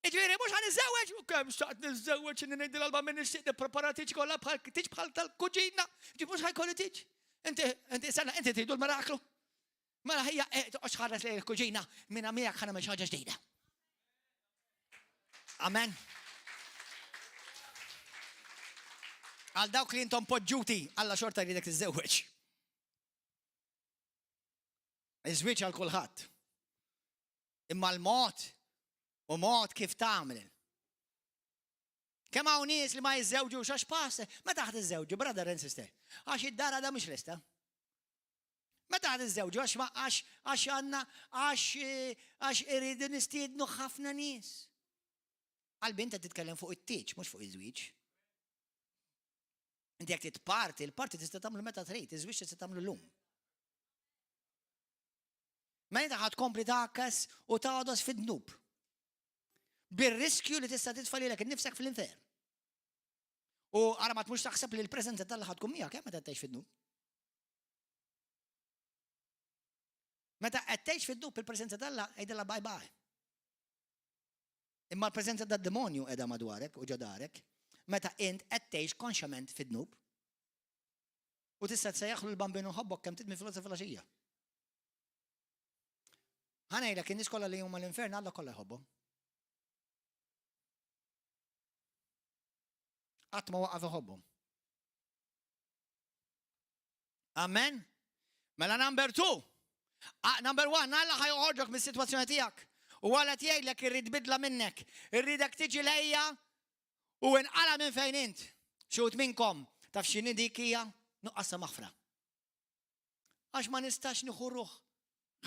Iġifieri mhux ħa niżżewweġ, u kemm xtaqt niżżewweġ inni ngħidil alba minn nixtieq nipprepara tiġ kollha bħal tiġ bħal tal-kuġina. Ġi mhux ħajkolli tiġ. Inti, inti sena, inti tridu l-miraklu. Mela ħija, eh, toqgħodx ħares lejn il-kuġina, minna miegħek ħa nagħmel xi ħaġa ġdida. Amen. Għal dawk li intom poġġuti, Alla xorta jridek tiżżewweġ. Iż-żwieġ għal kulħadd. Imma l-mod u mod kif tagħmel. Kemm hawn nies li ma jiżżewġux għax pass, meta ħad iżżewġu, brother and sister, għax id-dar għadha mhux lesta. Meta ħad iżżewġu għax ma għax għax għandna għax għax iridu nistiednu ħafna nies. Qalbi inta titkellem fuq it-tieġ, mhux fuq iż-żwieġ. Inti jekk titparti, il-parti tista' tagħmlu meta trid, iż-żwieġ tista' tagħmlu llum. Mela inti ħa tkompli tgħakkas u tagħdos fid-dnub. Bir-riskju li tista' titfa' lilek innifsek fl-infern. U ara ma tmux taħseb li l-preżenza t'Alla ħa tkun miegħek meta tgħix fid-dnub. Meta qed tgħix fid-dnub il-preżenza t'Alla għidilha bye bye. Imma l-preżenza tad-demonju qiegħda madwarek u ġo darek meta int qed tgħix konxjament fid-dnub. U tista' tsejjaħlu l-bambinu ħobbok kemm trid minn filgħodu filgħaxija. Ħa ngħidlek in-nies kollha li huma l-infern Alla kollha jħobbhom. Qatt ma waqaf iħobbhom. Amen. Mela number two. Ah, number one, Alla ħa joħorġok mis-sitwazzjoni tiegħek. U Alla jgħidlek irrid bidla minnek. Irridek tiġi lejja u inqala minn fejn int. Xi wħud minnkom taf x'inhi dik hija? Nuqqas ta' maħfra. Għax ma nistax nieħu ruħ.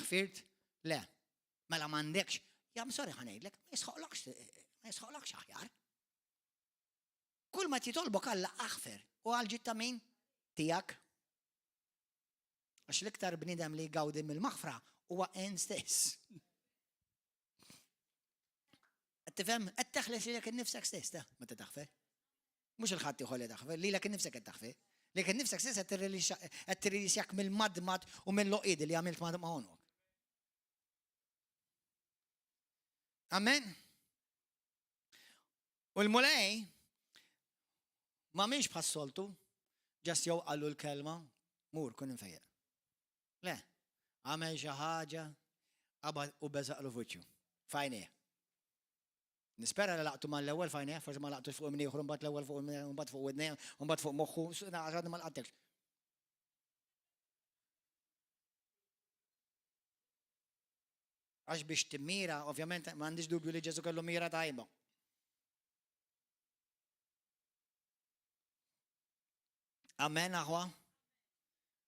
Ħfirt? Le. Mela m'għandekx. Jam sorry ħa ngħidlek, ma jisħoqlokx, ma jisħoqlokx aħjar. Kull ma titolbok Alla aħfer u għal ġid ta' min? Tiegħek. Għax l-iktar bniedem li jgawdi mill-maħfra huwa int stess. Qed tifhem? Qed teħles lilek innifsek stess ta' meta taħfer. Mhux il-ħadd ieħor li taħfer, lilek innifsek qed taħfer. Lilek innifsek stess qed tirrilisjak mill-madmad u mill-loqid li għamilt ma' għonok. Amen. U l-Mulej ma minx bħas-soltu, ġast jew qallu l-kelma, mur kun infejjaq. Le, għamel xi ħaġa qabad u beżaqlu f'wiċċu. F'għajnejh. Nispera li laqtu mal-ewwel f'għajnejh, forsi ma laqtux fuq imnieħru mbagħad l-ewwel fuq mbagħad fuq widnejh, mbagħad fuq moħħu, għadni ma laqtekx. Għax biex timmira, ovvjament m'għandix dubju li Ġesu kellu mira tajba. Amen, aħwa.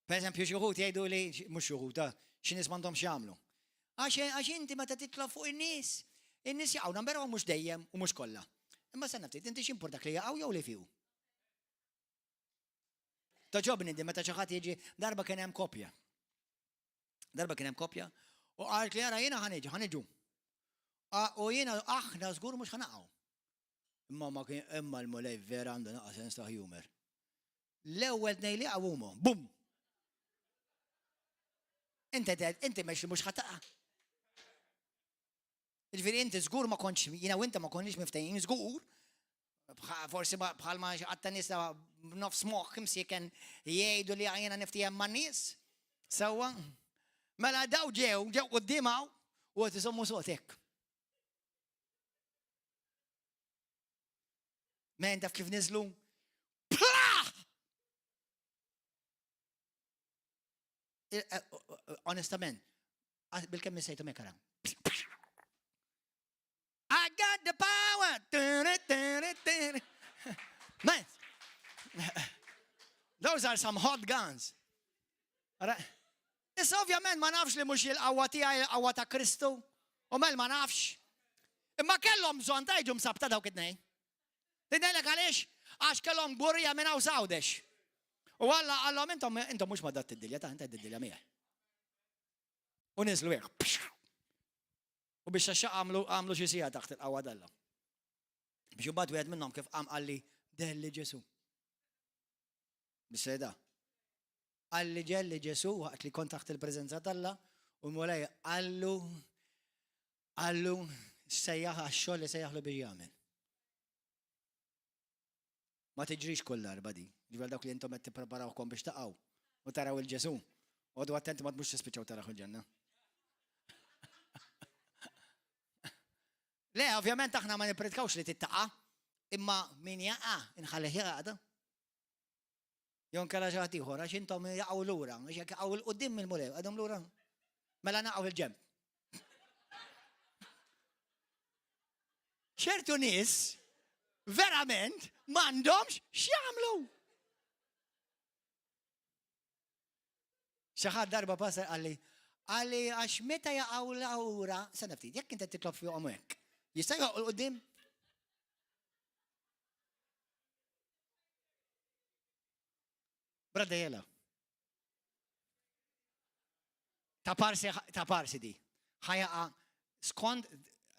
Per eżempju, xi wħud jgħidu li mhux xi wħud, ah, xi nies m'għandhomx jagħmlu. Għax inti meta titla' fuq in-nies, in-nies jaqgħu number mhux dejjem u mhux kollha. Imma se ftit, inti x'importak li jaqgħu jew li fiju? Toġobni di meta xi ħadd jiġi darba kien hemm kopja. Darba kien hemm kopja u qalt li ara jiena ħaniġi, ħaniġu. U jiena aħna żgur mhux ħanaqgħu. Imma ma kien imma l-Mulej vera għandu naqa' sens ta' humor. L-ewwel tnejn li jaqgħu huma, bum! Inti inti mex li mhux ħataqa. Ġifieri inti żgur ma kontx jiena u inti ma konniex miftehim żgur. Forsi bħalma għatta nies nofs moħħ imsieken jgħidu li jiena niftiehem man-nies. Sewwa? Mela daw ġew, ġew quddiem hawn u qed iżommu sotek. Men taf kif niżlu? Plah! Eh, eh, onestament, bil-kemm sejtu mekara. I got the power! Man, those are some hot guns. Issa ovvjament ma nafx li mhux il-qawwa tiegħi il-qawwa ta' Kristu, u mel ma nafx. Imma kellhom bżonn ta' jiġu msabta dawk it-tnejn. Ngħidlek għaliex? Għax kellhom gburija minn hawn s'Għawdex. U Alla qallhom intom intom mhux ma dat id-dilja ta' inta id-dilja miegħi. U niżlu hekk. U biex xaxxa għamlu għamlu xi siegħa taħt il-qawwa d'Alla. Biex imbagħad wieħed minnhom kif qam qalli delli Ġesu. Bis-seda. Qalli ġelli Ġesu waqt li kont taħt il-preżenza t'Alla u l-Mulej qallu qallu sejjaħ għax-xogħol li sejjaħlu biex jagħmel. Ma tiġrix kull darba di. Ġifieri dawk li intom qed tippreparawkom biex taqgħu u taraw il-Ġesu. Għodu attenti ma tmux tispiċċaw taraw il-ġenna. Le, ovvjament aħna ma nippridkawx li tittaqa', imma min jaqa' inħallih jaqa' Jew inkella xi ħadd ieħor għax intom jaqgħu lura, għax jekk jaqgħu 'l quddiem mill-Mulej, għadhom lura. Mela naqgħu fil-ġenb. ċertu nies verament m'għandhomx x'jagħmlu. Xi ħadd darba pastor qalli, qalli għax meta jaqgħu lura, se ftit, jekk inti titlob fuqhom hekk, jista' jaqgħu 'l quddiem? Brother Jela. Ta' parsi, ta' parsi di. Ħajaqa skont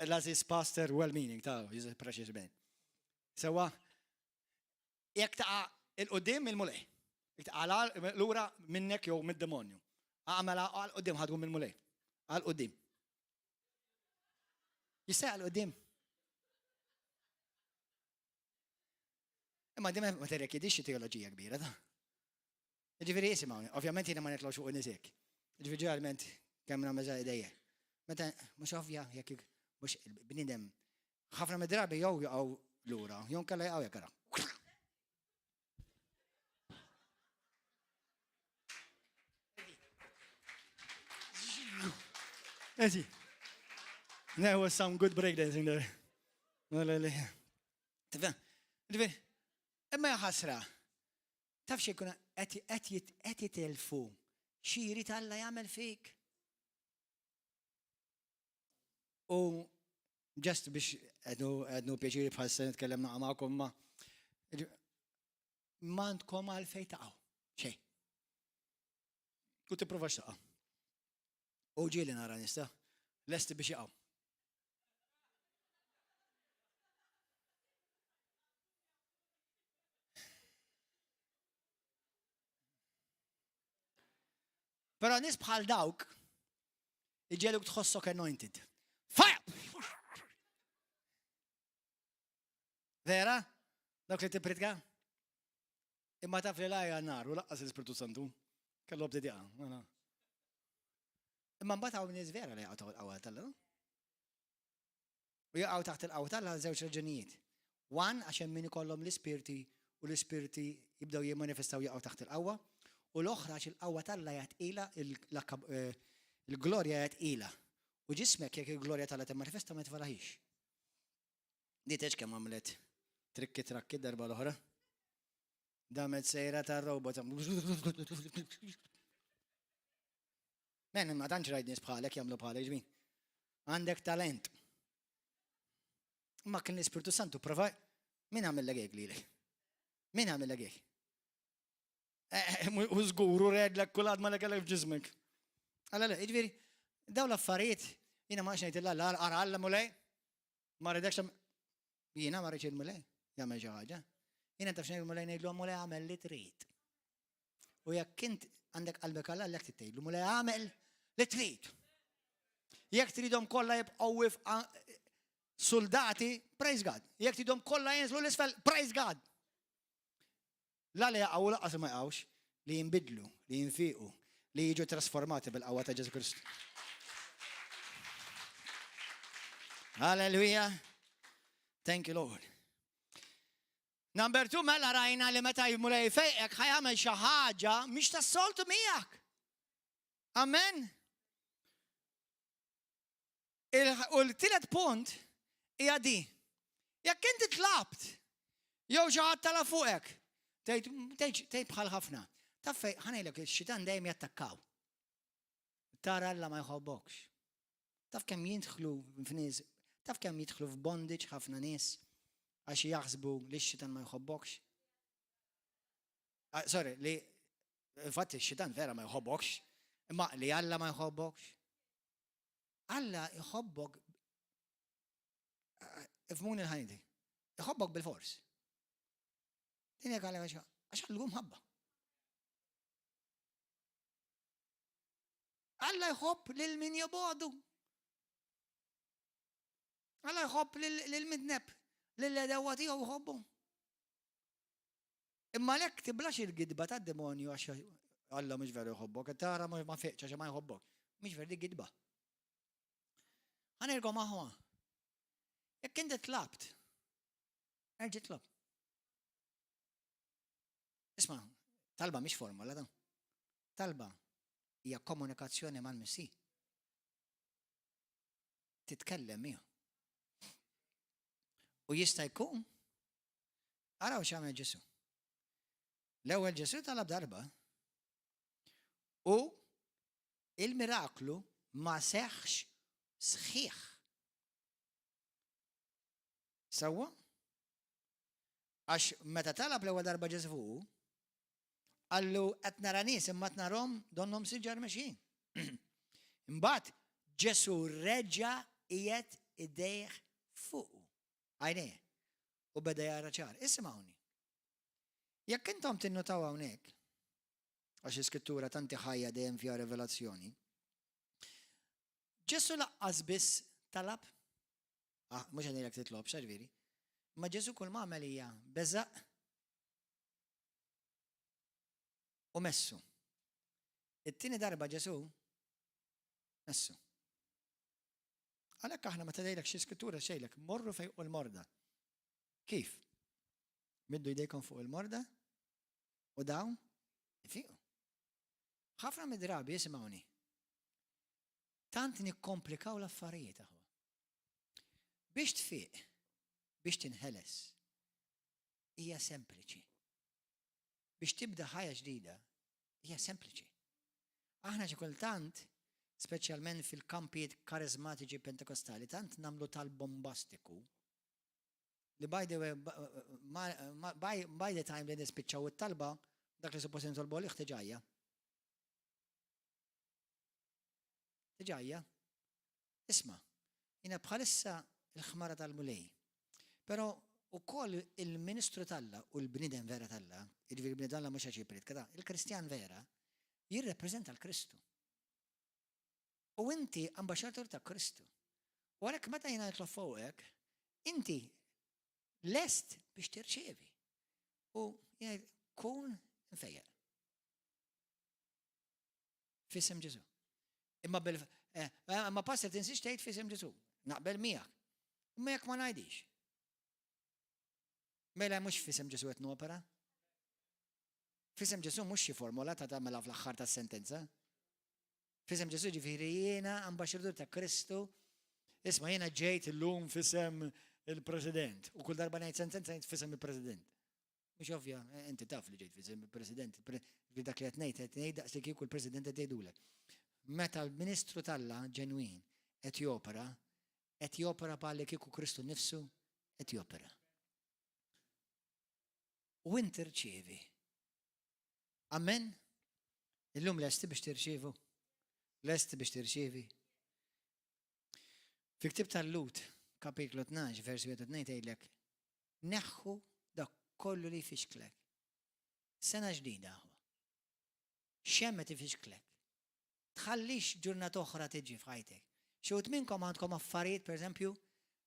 l-aziz pastor well meaning ta' he's a precious man. Sewa, jekk taqa il-qoddim il-mulej. Jekk taqa lura minnek jew mid-demonju. Għamela għal-qoddim ħadgu mill-mulej. Għal-qoddim. Jista' għal-qoddim. Imma di ma tirrikjedix xi teoloġija kbira ta'. Ġifieri isimgħu, ovvjament jiena ma nitlgħux fuq in-nies hekk. Ġifieri ġeneralment kemm nagħmel żgħar idejja. Meta mhux ovvja jekk mhux bniedem ħafna mid-drabi jew jaqgħu lura, jew nkella jaqgħu jekk Eżi. There was some good breakdancing there. Tifhem? Ġifieri, imma ħasra. Taf xi jkun qed jitilfu xi jrid Alla jagħmel fik. U ġast biex għednu pjaċiri bħal se nitkellem naqa' magħkom ma m'għandkom għalfejn taqgħu. Xejn. U tipprova xtaqa. U ġieli nara nista, lesti biex jaqgħu. Però nies bħal dawk iġeluk tħossok anointed. Fire! Vera? Dawk li tippritka? Imma taf li la hija nar u laqqas l-Ispirtu Santu. Kellu bdiet jaqa'. Mela. Imma mbagħad hawn nies vera li jaqgħu taħt il-qawwa tal-Alla. U jaqgħu taħt il-qawwa tal-Alla għal żewġ raġunijiet. One, għax hemm min ikollhom l-ispirti u l-ispirti jibdew jimmanifestaw jaqgħu taħt il-qawwa. U l-oħra għax il-qawwa tal-Alla hija tqila, eh, il-glorja hija tqila. U ġismek jekk il-glorja tal-Alla timmanifesta ma tfalahix. Di teċ kemm għamlet trikki trakki darba l-oħra. Damet sejra ta' robot. Men, ma tantx rajt nies bħalek jagħmlu bħalek ġmin. Għandek talent. Ma kien l-Ispirtu Santu prova min għamillek hekk lilek? Min għamillek hekk? Eh, eh, u żgur u redlek kull għadma li kellek f'ġismek. Alla le, jiġifieri, daw l-affarijiet jiena ma ngħid illa ara Alla mulej, ma rridekx jiena ma rridx il-mulej jagħmel xi ħaġa. Jiena taf x'ngħid mulej ngħidlu mulej għamel li trid. U jekk int għandek qalbek għal Alla tgħidlu mulej għamel li trid. Jekk tridhom kollha jibqgħu soldati, praise God. Jekk tridhom kollha jinżlu l-isfel, praise God. La li jaqgħu u lanqas li ma jaqgħux, li jinbidlu, li jinfiequ, li jiġu trasformati bil-qawwa ta' Ġesù Kristu. Hallelujah. Thank you, Lord. Number two, mela rajna li meta jmulej fejqek ħajamel xi ħaġa mhix tas-soltu miegħek. Amen. U l-tielet punt hija di. Jekk inti tlabt jew xi ħadd tala fuqek, tgħid bħal ħafna. Taf fejn ħanejlek ix-xitan dejjem jattakkaw. Tara Alla ma jħobbokx. Taf kemm jidħlu f'nies, taf kemm jidħlu f'bondage ħafna nies għax jaħsbu li x-xitan ma jħobbokx. Ah, sorry, li infatti x-xitan vera ma jħobbokx, imma li Alla ma jħobbokx. Alla jħobbok ifmuni l-ħajdi. Jħobbok bil-fors. Din jekk għalek għax għallu mħabba. Alla jħobb lil min jobodu. Alla jħobb lil midneb, lil edewa tiegħu jħobbu. Imma lek tiblax il-gidba tad-demonju għax Alla mhux veru jħobbok, tara ma fiqx għax ma jħobbok. Mhix veru di gidba. Ħanergħu maħwa. Jekk inti tlabt, erġi tlob. Isma' talba mhix formola da. Talba hija komunikazzjoni mal-Missi. Titkellem miegħu. U jista' jkun Araw x'għamel Ġesù. L-ewwel Ġesù talab darba u il-miraklu ma seħħx sħiħ. Sewwa? Għax meta talab l-ewwel darba Ġesù fuqu, qallu qed nara nies imma qed narhom donnhom siġar mexjin. Imbagħad Ġesù reġa' qiegħed idejh fuqu. Għajnejh. U beda jara ċar. Isimgħuni. Jekk intom tinnutaw hawnhekk, għax l-iskrittura tanti ħajja dejjem fiha revelazzjoni, Ġesu laqqas biss talab, ah, mhux għanilek titlob, x'ġifieri, ma Ġesu kull ma għamel hija beżaq u messu. It-tieni darba Ġesu messu. Għalhekk aħna meta tgħidlek xi skrittura xejlek, morru fejqu l-morda. Kif? Middu jdejkom fuq il-morda u dawn ifiqu. Ħafna mid-drabi jisimgħuni. Tant nikkomplikaw l-affarijiet aħwa. Biex tfiq, biex tinħeles, hija sempliċi. Biex tibda ħajja ġdida hija sempliċi. Aħna xi kultant, speċjalment fil-kampijiet karizmatiċi pentekostali, tant nagħmlu tal-bombastiku li by the way, by, by the time li nispiċċaw it-talba, dak li suppost nitolbu għalih tiġajja. Tiġajja. Isma', jiena bħalissa l-ħmara tal-Mulej. Però ukoll il-ministru t'Alla u l-bniedem vera t'Alla, jiġifieri l-bniedem t'Alla mhux għax jippriedka, ta' il-Kristjan vera, jirrappreżenta l-Kristu. U inti ambaxxatur ta' Kristu. U għalhekk meta jiena nitlob fuqek, inti lest biex tirċievi. U jgħid kun mfejjaq. F'isem Ġesù. Imma bil eh, eh, imma pastor tinsiex tgħid f'isem Ġesù. Naqbel miegħek. Imma jekk ma ngħidix. Mela mhux f'isem Ġesù qed nopera. F'isem Ġesù mhux xi formola ta' tagħmilha fl-aħħar tas-sentenza. F'isem Ġesù ġifieri jiena ambaxxatur ta' Kristu. Isma' jiena ġejt illum f'isem il-President. U kull darba ngħid sentenza ngħid f'isem il-President. Mhux ovvja, eh, inti taf li ġejt f'isem il-President, li dak li qed ngħid qed ngħid daqs li kieku l-President qed jgħidulek. Meta l-Ministru t'Alla ġenwin qed jopera, qed jopera bħal li kieku Kristu nnifsu qed jopera. U inti rċievi. Amen? Illum lesti biex tirċievu? Lesti biex tirċievi? Fi ktib tal-Lut, kapitlu 12, vers 1 2 tgħidlek, neħħu dak kollu li jfixklek. Sena ġdida aħwa. X'hemm qed ifixklek? Tħallix ġurnata oħra tiġi f'ħajtek. Xi wħud minnkom għandkom affarijiet, pereżempju,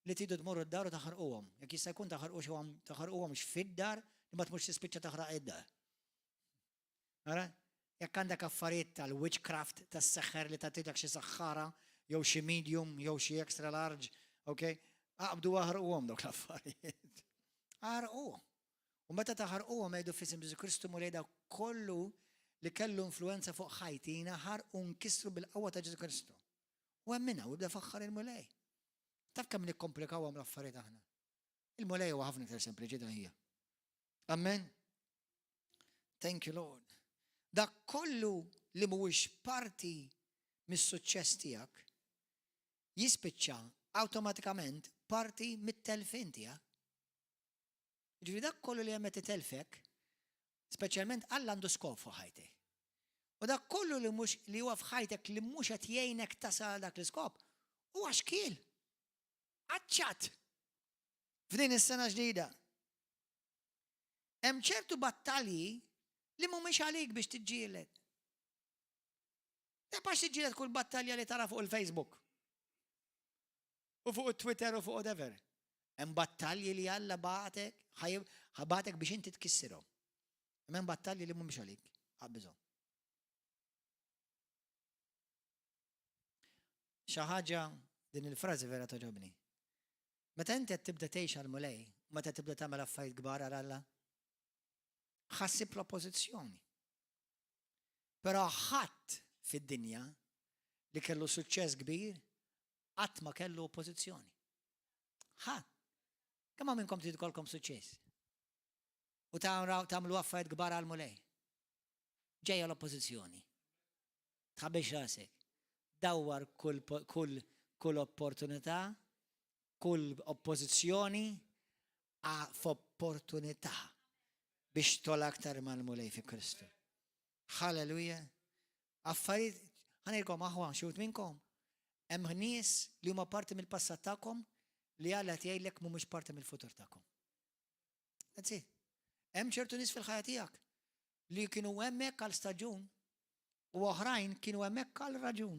li tridu tmorru d-dar u taħarquhom. Jekk jista' jkun taħarquhom taħarquhomx fid-dar li ma tmurx tispiċċa taħraq id-dar. Ara, jekk għandek affarijiet tal-witchcraft, tas-seħer li tagħtilek xi saħħara, jew xi medium, jew xi extra large, ok? Aqbdu aħarquhom dawk l-affarijiet. Aħarquhom. U meta taħarquhom għidu f'isem Ġesù Kristu Mulej dak kollu li kellu influenza fuq ħajti jiena ħarqu nkissru bil-qawwa ta' Ġesù Kristu. U emminha u ibda faħħar il-Mulej. Taf kemm nikkomplikawhom l-affarijiet aħna. Il-Mulej huwa ħafna iktar sempliċi ta' hija. Amen. Thank you, Lord. Dak kollu li mhuwiex parti mis-suċċess tiegħek jispiċċa awtomatikament parti mit-telfien tiegħek. Ġifieri dak kollu li hemm qed itelfek, speċjalment Alla għandu skop fuq ħajtek. U dak kollu li mhux li huwa f'ħajtek li mhux qed jgħinek tasal dak l-iskop, huwa xkiel. Qaċċat. F'din is-sena ġdida. Hemm ċertu battalji li mhumiex għalik biex tiġġieled. Tibqax tiġġieled kull battalja li tara fuq il-Facebook. U fuq it-Twitter u fuq whatever. Hemm battalji li Alla bagħtek, ħabatek biex inti tkissirhom. Hemm battalji li mhumiex għalik, qabbiżhom. Xi ħaġa din il-frażi vera toġobni. Meta inti qed tibda tgħix għal Mulej, meta tibda tagħmel affarijiet kbar għal Alla, ħassib l-oppożizzjoni. Però ħadd fid-dinja li kellu suċċess kbir qatt ma kellu oppożizzjoni. Ħadd. Kemm minnkom trid ikollkom suċċess? U tagħmlu affarijiet kbar għal Mulej. Ġejja l-oppożizzjoni. Tħabbix rasek. Dawwar kull kull kull opportunità, kull oppożizzjoni f'opportunità biex tola aktar mal-Mulej fi Kristu. Halleluja. Affarijiet, ħa ngħidilkom aħwa, xi wħud minnkom, hemm nies li huma parti mill-passat tagħkom li Alla qed jgħidlek mhumiex parti mill-futur tagħkom. That's it. Hemm ċertu nies fil-ħajja tiegħek li kienu hemmhekk għal staġun u oħrajn kienu hemmhekk għal raġun.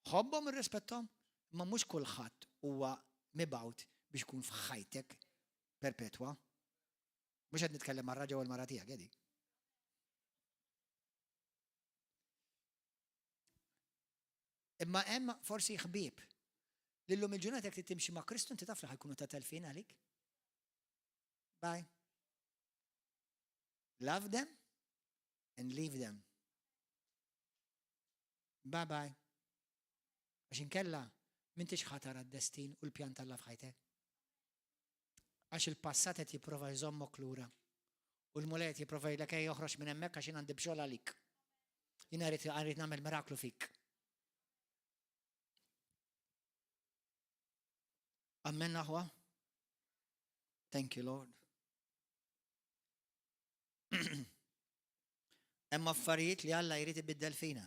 Ħobbhom irrispettom, ma mhux kulħadd huwa mibgħut biex ikun f'ħajtek perpetwa. Mhux qed nitkellem mar-raġel u l-mara tiegħek, edi. Imma hemm forsi ħbieb li llum il-ġurnata jekk timxi ma' Kristu inti taf li ħajkunu ta' telfin għalik. Bye. Love them and leave them. Bye bye. Għax inkella m'intix ħa tara d-destin u l-pjan t'Alla f'ħajtek. Għax il-passat qed jipprova jżommok lura. U l-Mulej qed jipprova jgħidlek ejja oħroġ minn hemmhekk għax jien għandi bxogħol għalik. Jiena rrid rrid nagħmel miraklu fik. Amen aħwa. Thank you Lord. Hemm affarijiet li Alla jrid ibiddel fina.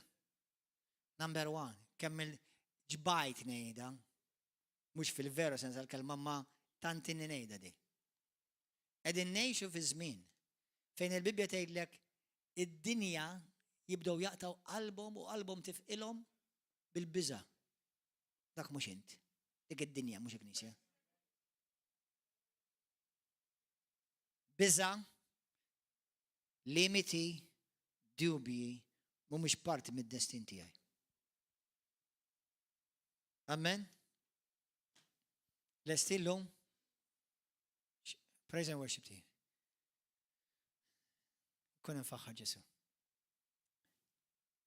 Number one, kemm il-ġbajt ngħidha, mhux fil-veru sens tal-kelma ma tant inni ngħidha di. Qegħdin ngħixu fi żmien fejn il-Bibbja tgħidlek id-dinja jibdew jaqtgħu qalbhom u qalbhom tifqilhom bil-biża'. Dak mhux int. Dik id-dinja mhux il-Knisja. Biża', limiti, dubji mhumiex parti mid-destin tiegħi. Amen. Lesti llum? Praise and worship team. Kun nfaħħar Ġesu.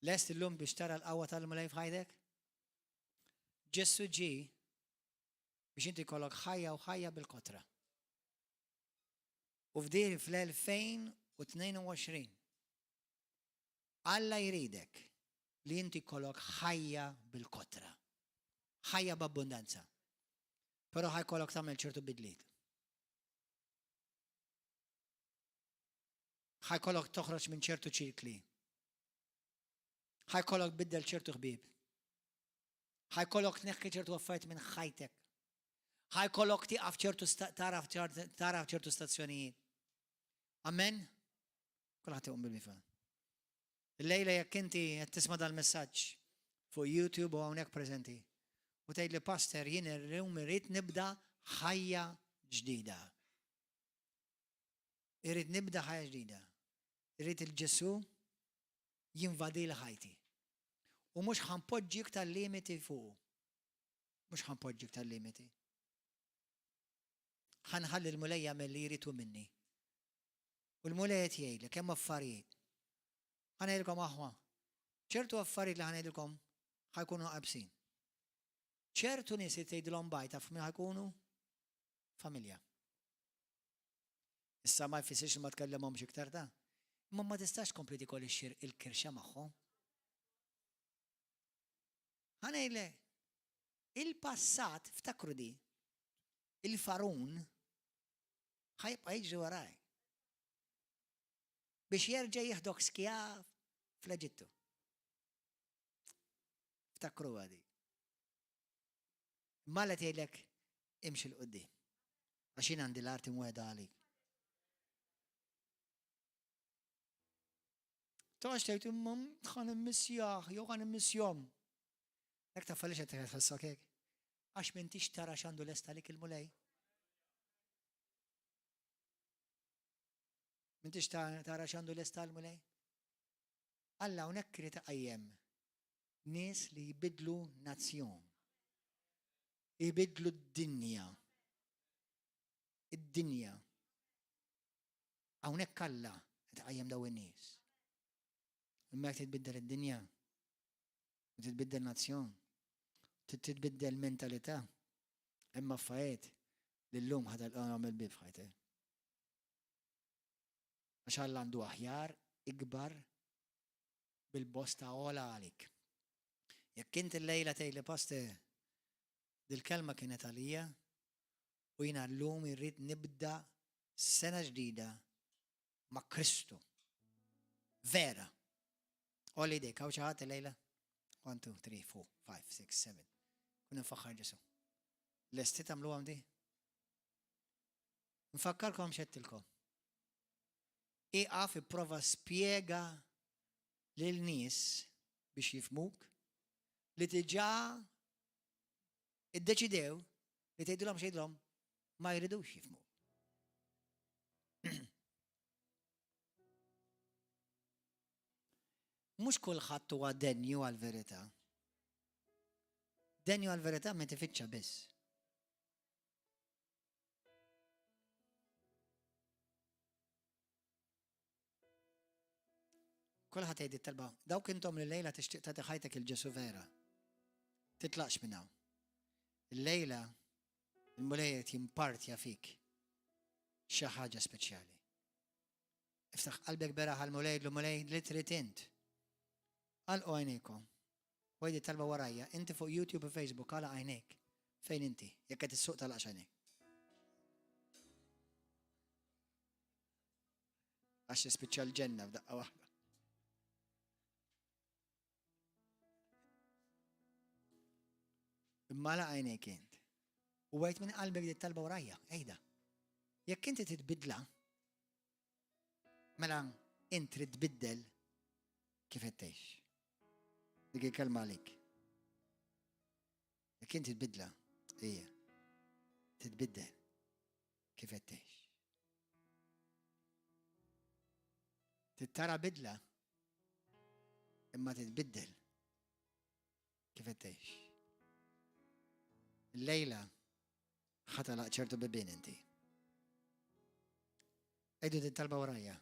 Lest illum biex tara l-qawwa tal-Mulej f'ħajtek? Ġesu ġi biex inti kollok ħajja u ħajja bil-kotra. U f'din fl-2022 Alla jridek li inti jkollok ħajja bil-kotra. Ħajja b'abbundanza. Però ħa jkollok tagħmel ċertu bidliet. Ħa jkollok toħroġ minn ċertu ċirkli. Ħa jkollok biddel ċertu ħbieb. Ħa jkollok tneħħi ċertu affarijiet minn ħajtek. Ħa jkollok tieqaf ċertu taraf ċertu stazzjonijiet. Amen? Kulħadd iqum bil-bifa. Illejla jekk inti qed tisma' dal-messaġġ fuq YouTube u hawnhekk preżenti u tgħid li pastor jien illum irrid nibda ħajja ġdida. Irrid nibda ħajja ġdida. Irrid il-Ġesu jinvadi l-ħajti. U mhux ħanpoġġi iktar limiti fuq. Mhux ħanpoġġi iktar limiti. Ħanħalli l-Mulej jagħmel li jrid minni. U l-Mulej qed jgħidlek hemm affarijiet. Ħa ngħidilkom aħwa, ċertu affarijiet li ħa ngħidilkom ħa jkunu qabsin. Ċertu nies li tgħidilhom baj taf min ħa jkunu? Familja. Issa ma jfissirx li ma tkellimhomx iktar ta' imma ma tistax tkompli tikol il-kirxa magħhom. Ħa ngħidlek, il-passat, ftakru di, il-farun ħa jibqa' jiġri warajk. Biex jerġa' jieħdok skjav fl-Eġittu. Ftakru għadi. Mala tgħidlek imxi 'l quddiem. Għax jien għandi l-art imwegħda għalik. Toqgħodx tgħid imma ħa nimmissjah jew ħa nimmissjhom. Dak taf għaliex qed tħossok hekk? Għax m'intix tara x'għandu lest għalik il-Mulej. M'intix tara x'għandu lest għal-Mulej? Alla hawnhekk irid iqajjem nies li jbidlu nazzjon. Jbidlu d-dinja. Id-dinja. Hawnhekk Alla qed iqajjem daw in-nies. Imma jekk titbiddel id-dinja, u titbiddel nazzjon, trid titbiddel mentalità, hemm affarijiet li llum ħa telqahom il-bieb f'ħajtek. Għax Alla għandu aħjar, ikbar, bil-bosta ogħla għalik. Jekk inti llejla tgħidli Pastor, dil-kelma kienet għalija u jiena llum irrid nibda sena ġdida ma' Kristu. Vera. Għolli idejk, hawn xi ħadd illejla? 1, 2, 3, 4, 5, 6, 7. Kun nfaħħar Ġesu. Lesti tagħmlu di? Nfakkarkom x'għedtilkom. Iqaf ipprova spjega lil nies biex jifhmuk li diġà iddeċidew li tgħidilhom x'għidilhom ma jridux jifhmu. Mhux kulħadd huwa denju għall-verità. Denju għall-verità meta tifittxa biss. Kulħadd jgħid it-talba, dawk intom li lejla tixtieq tagħti ħajtek il Ġesu vera. Titlaqx minn hawn. Illejla il-Mulej qed jimpartja fik xi ħaġa speċjali. Iftaħ qalbek beraħ għall-Mulej, għidlu Mulej li trid int. Għalqu għajnejkom. U għidi talba warajja, inti fuq YouTube u Facebook għalaq għajnejk. Fejn inti? Jekk qed issuq tagħlaqx għajnejk. Għax tispiċċa l-ġenna f'daqqa waħda. Imma għalaq għajnejk int. U għid minn qalbek di talba warajja, ejda. Jekk inti titbidla, mela int trid tbiddel kif qed tgħix. Dik il-kelma għalik. Jekk inti tbidla, hija titbiddel kif qed tgħix. Tittara bidla imma titbiddel kif qed tgħix. Lejla ħatalaq ċertu bibien inti. Ejdu din talba warajja.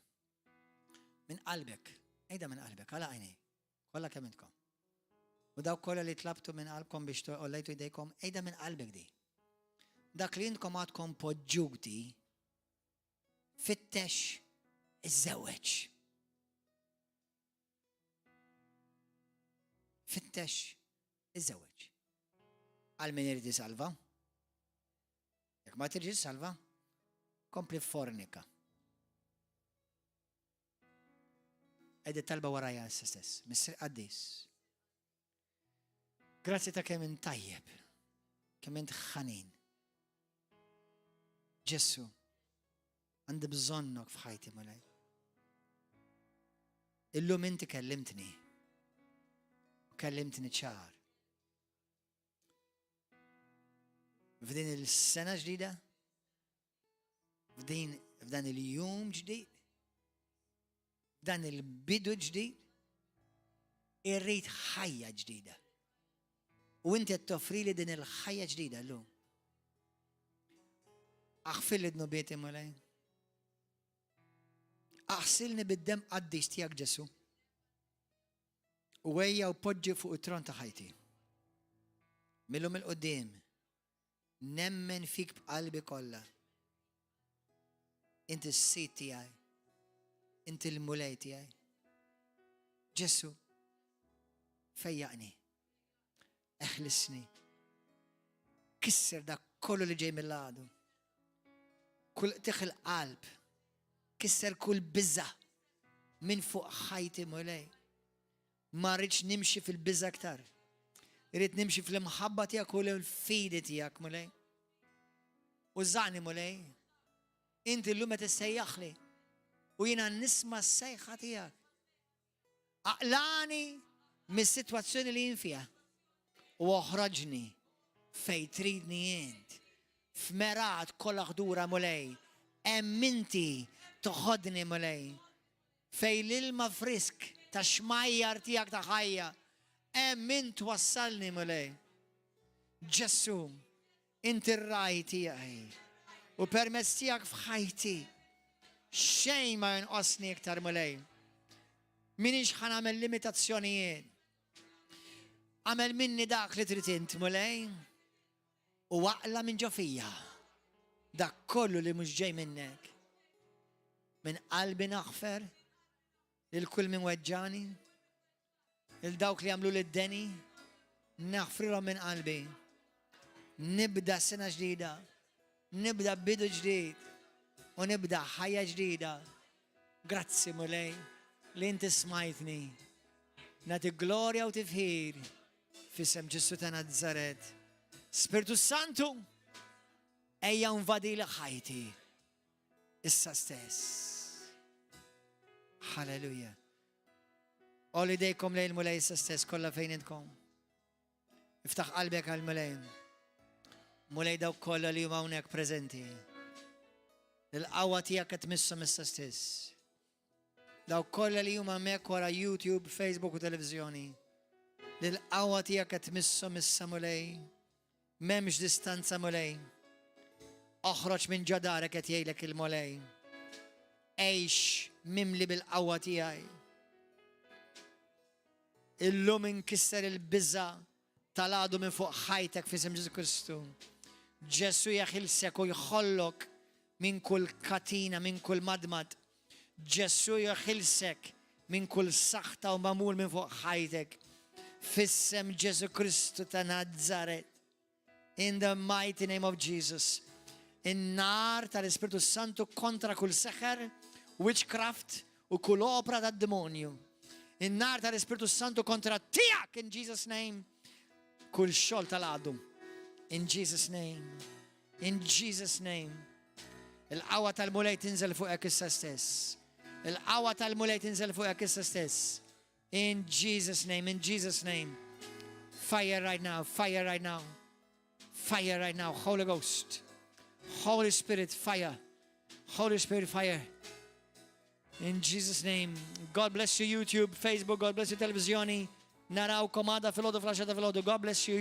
Minn qalbek, ejda minn qalbek, għala għajnej, kollha kemm intkom. U dawk kollha li tlabtu minn qalbkom biex tollejtu jdejkom, ejda minn qalbek di. Dak li intkom għadkom poġġuti, fittex iż-żewġ. Fittex iż-żewġ. Għal min irid isalva. Jekk ma tridx salva, kompli fornika. Għedi talba warajja issa stess, Missir Qaddis. Grazzi ta' kemm int tajjeb, kemm int ħanin. Ġessu, għandi bżonnok f'ħajti mulej. Illum inti kellimtni. U kellimtni ċar. F'din il-sena ġdida, f'din f'dan il-jum ġdid, f'dan il-bidu ġdid, irrid ħajja ġdida. U inti qed toffrili din il-ħajja ġdida llum. Aħfirli dnubieti Mulej. Aħsilni bid-dem qaddis tiegħek Ġesu. U ejja u poġġi fuq it-tron ta' ħajti. Millum il-qudiem, nemmen fik b'qalbi kollha. Inti s-sid tiegħi. Inti l-mulej tiegħi. Ġesu, fejjaqni. Eħlisni. Kisser dak kollu li ġej mill-għadu. Kull qtigħ il-qalb. Kisser kull biża' minn fuq ħajti Mulej. Ma rridx nimxi fil-biża' aktar. Irrid nimxi fl-imħabba tiegħek u l-fidi tiegħek Mulej. Użani Mulej. Inti llum qed issejjaħli u jiena nisma' s-sejħa tiegħek. Aqlagħni mis-sitwazzjoni li jien fiha u oħroġni fejn tridni int. F'mergħat kollha ħdura Mulej, hemm inti toħodni Mulej. Fejn l-ilma frisk ta' xmajjar tiegħek ta' ħajja, hemm int twassalni Mulej. Ġesù, Inti r-ragħaj tiegħi, u permezz tiegħek f'ħajti xejn ma jonqosni iktar Mulej. Minix ħa nagħmel limitazzjonijiet. Għamel minni dak li trid int Mulej u aqla minn ġo fija dak kollu li mhux ġej minnek. Minn qalbi naħfer lil kull min weġġani, Lil dawk li għamluli d-deni, naħfrilhom minn qalbi. Nibda sena ġdida, nibda bidu ġdid u nibda ħajja ġdida. Grazzi Mulej li inti smajtni. Nagħti glorja u tifħir f'isem Ġesù ta' Nazzaret. Spirtu Santu, ejja invadili ħajti. Issa stess. Halleluja. Għollu jdejkom lejn il-Mulej issa stess, kollha fejn intkom. Iftaħ qalbek għal Mulej. Mulej dawk kollha li huma hawnhekk preżenti. Il-qawwa tiegħek qed tmisshom issa stess. Dawk kollha li huma hemmhekk wara YouTube, Facebook u televiżjoni. L-qawwa tiegħek qed tmisshom issa Mulej. M'hemmx distanza Mulej. Oħroġ minn ġo darek qed jgħidlek il-Mulej. Għix mimli bil-qawwa tiegħi. Illum inkisser il-biża tal-għadu minn fuq ħajtek f'isem Ġesu Kristu. Ġesu jeħilsek u jħollok minn kull katina, minn kull madmad. Ġesù jeħilsek minn kull saħta u magħmul minn fuq ħajtek. F'isem Ġesù Kristu ta' Nazaret. In the mighty name of Jesus. In-nar tal-Ispirtu Santu kontra kull seħer, witchcraft u kull opra tad demonju. In-nar tal-Ispirtu Santu kontra tiegħek in Jesus' name. Kull xogħol tal-għadu. In Jesus' name. In Jesus' name. Il-qawwa tal-Mulej tinżel fuqek issa stess. Il-qawwa tal-Mulej tinżel fuqek issa stess. In Jesus' name, in Jesus' name. Fire right now, fire right now. Fire right now, Holy Ghost. Holy Spirit, fire. Holy Spirit, fire. In Jesus' name. God bless you, YouTube, Facebook, God bless you, televizjoni. Narawkom għada filgħodu fl-10 filgħodu. God bless you.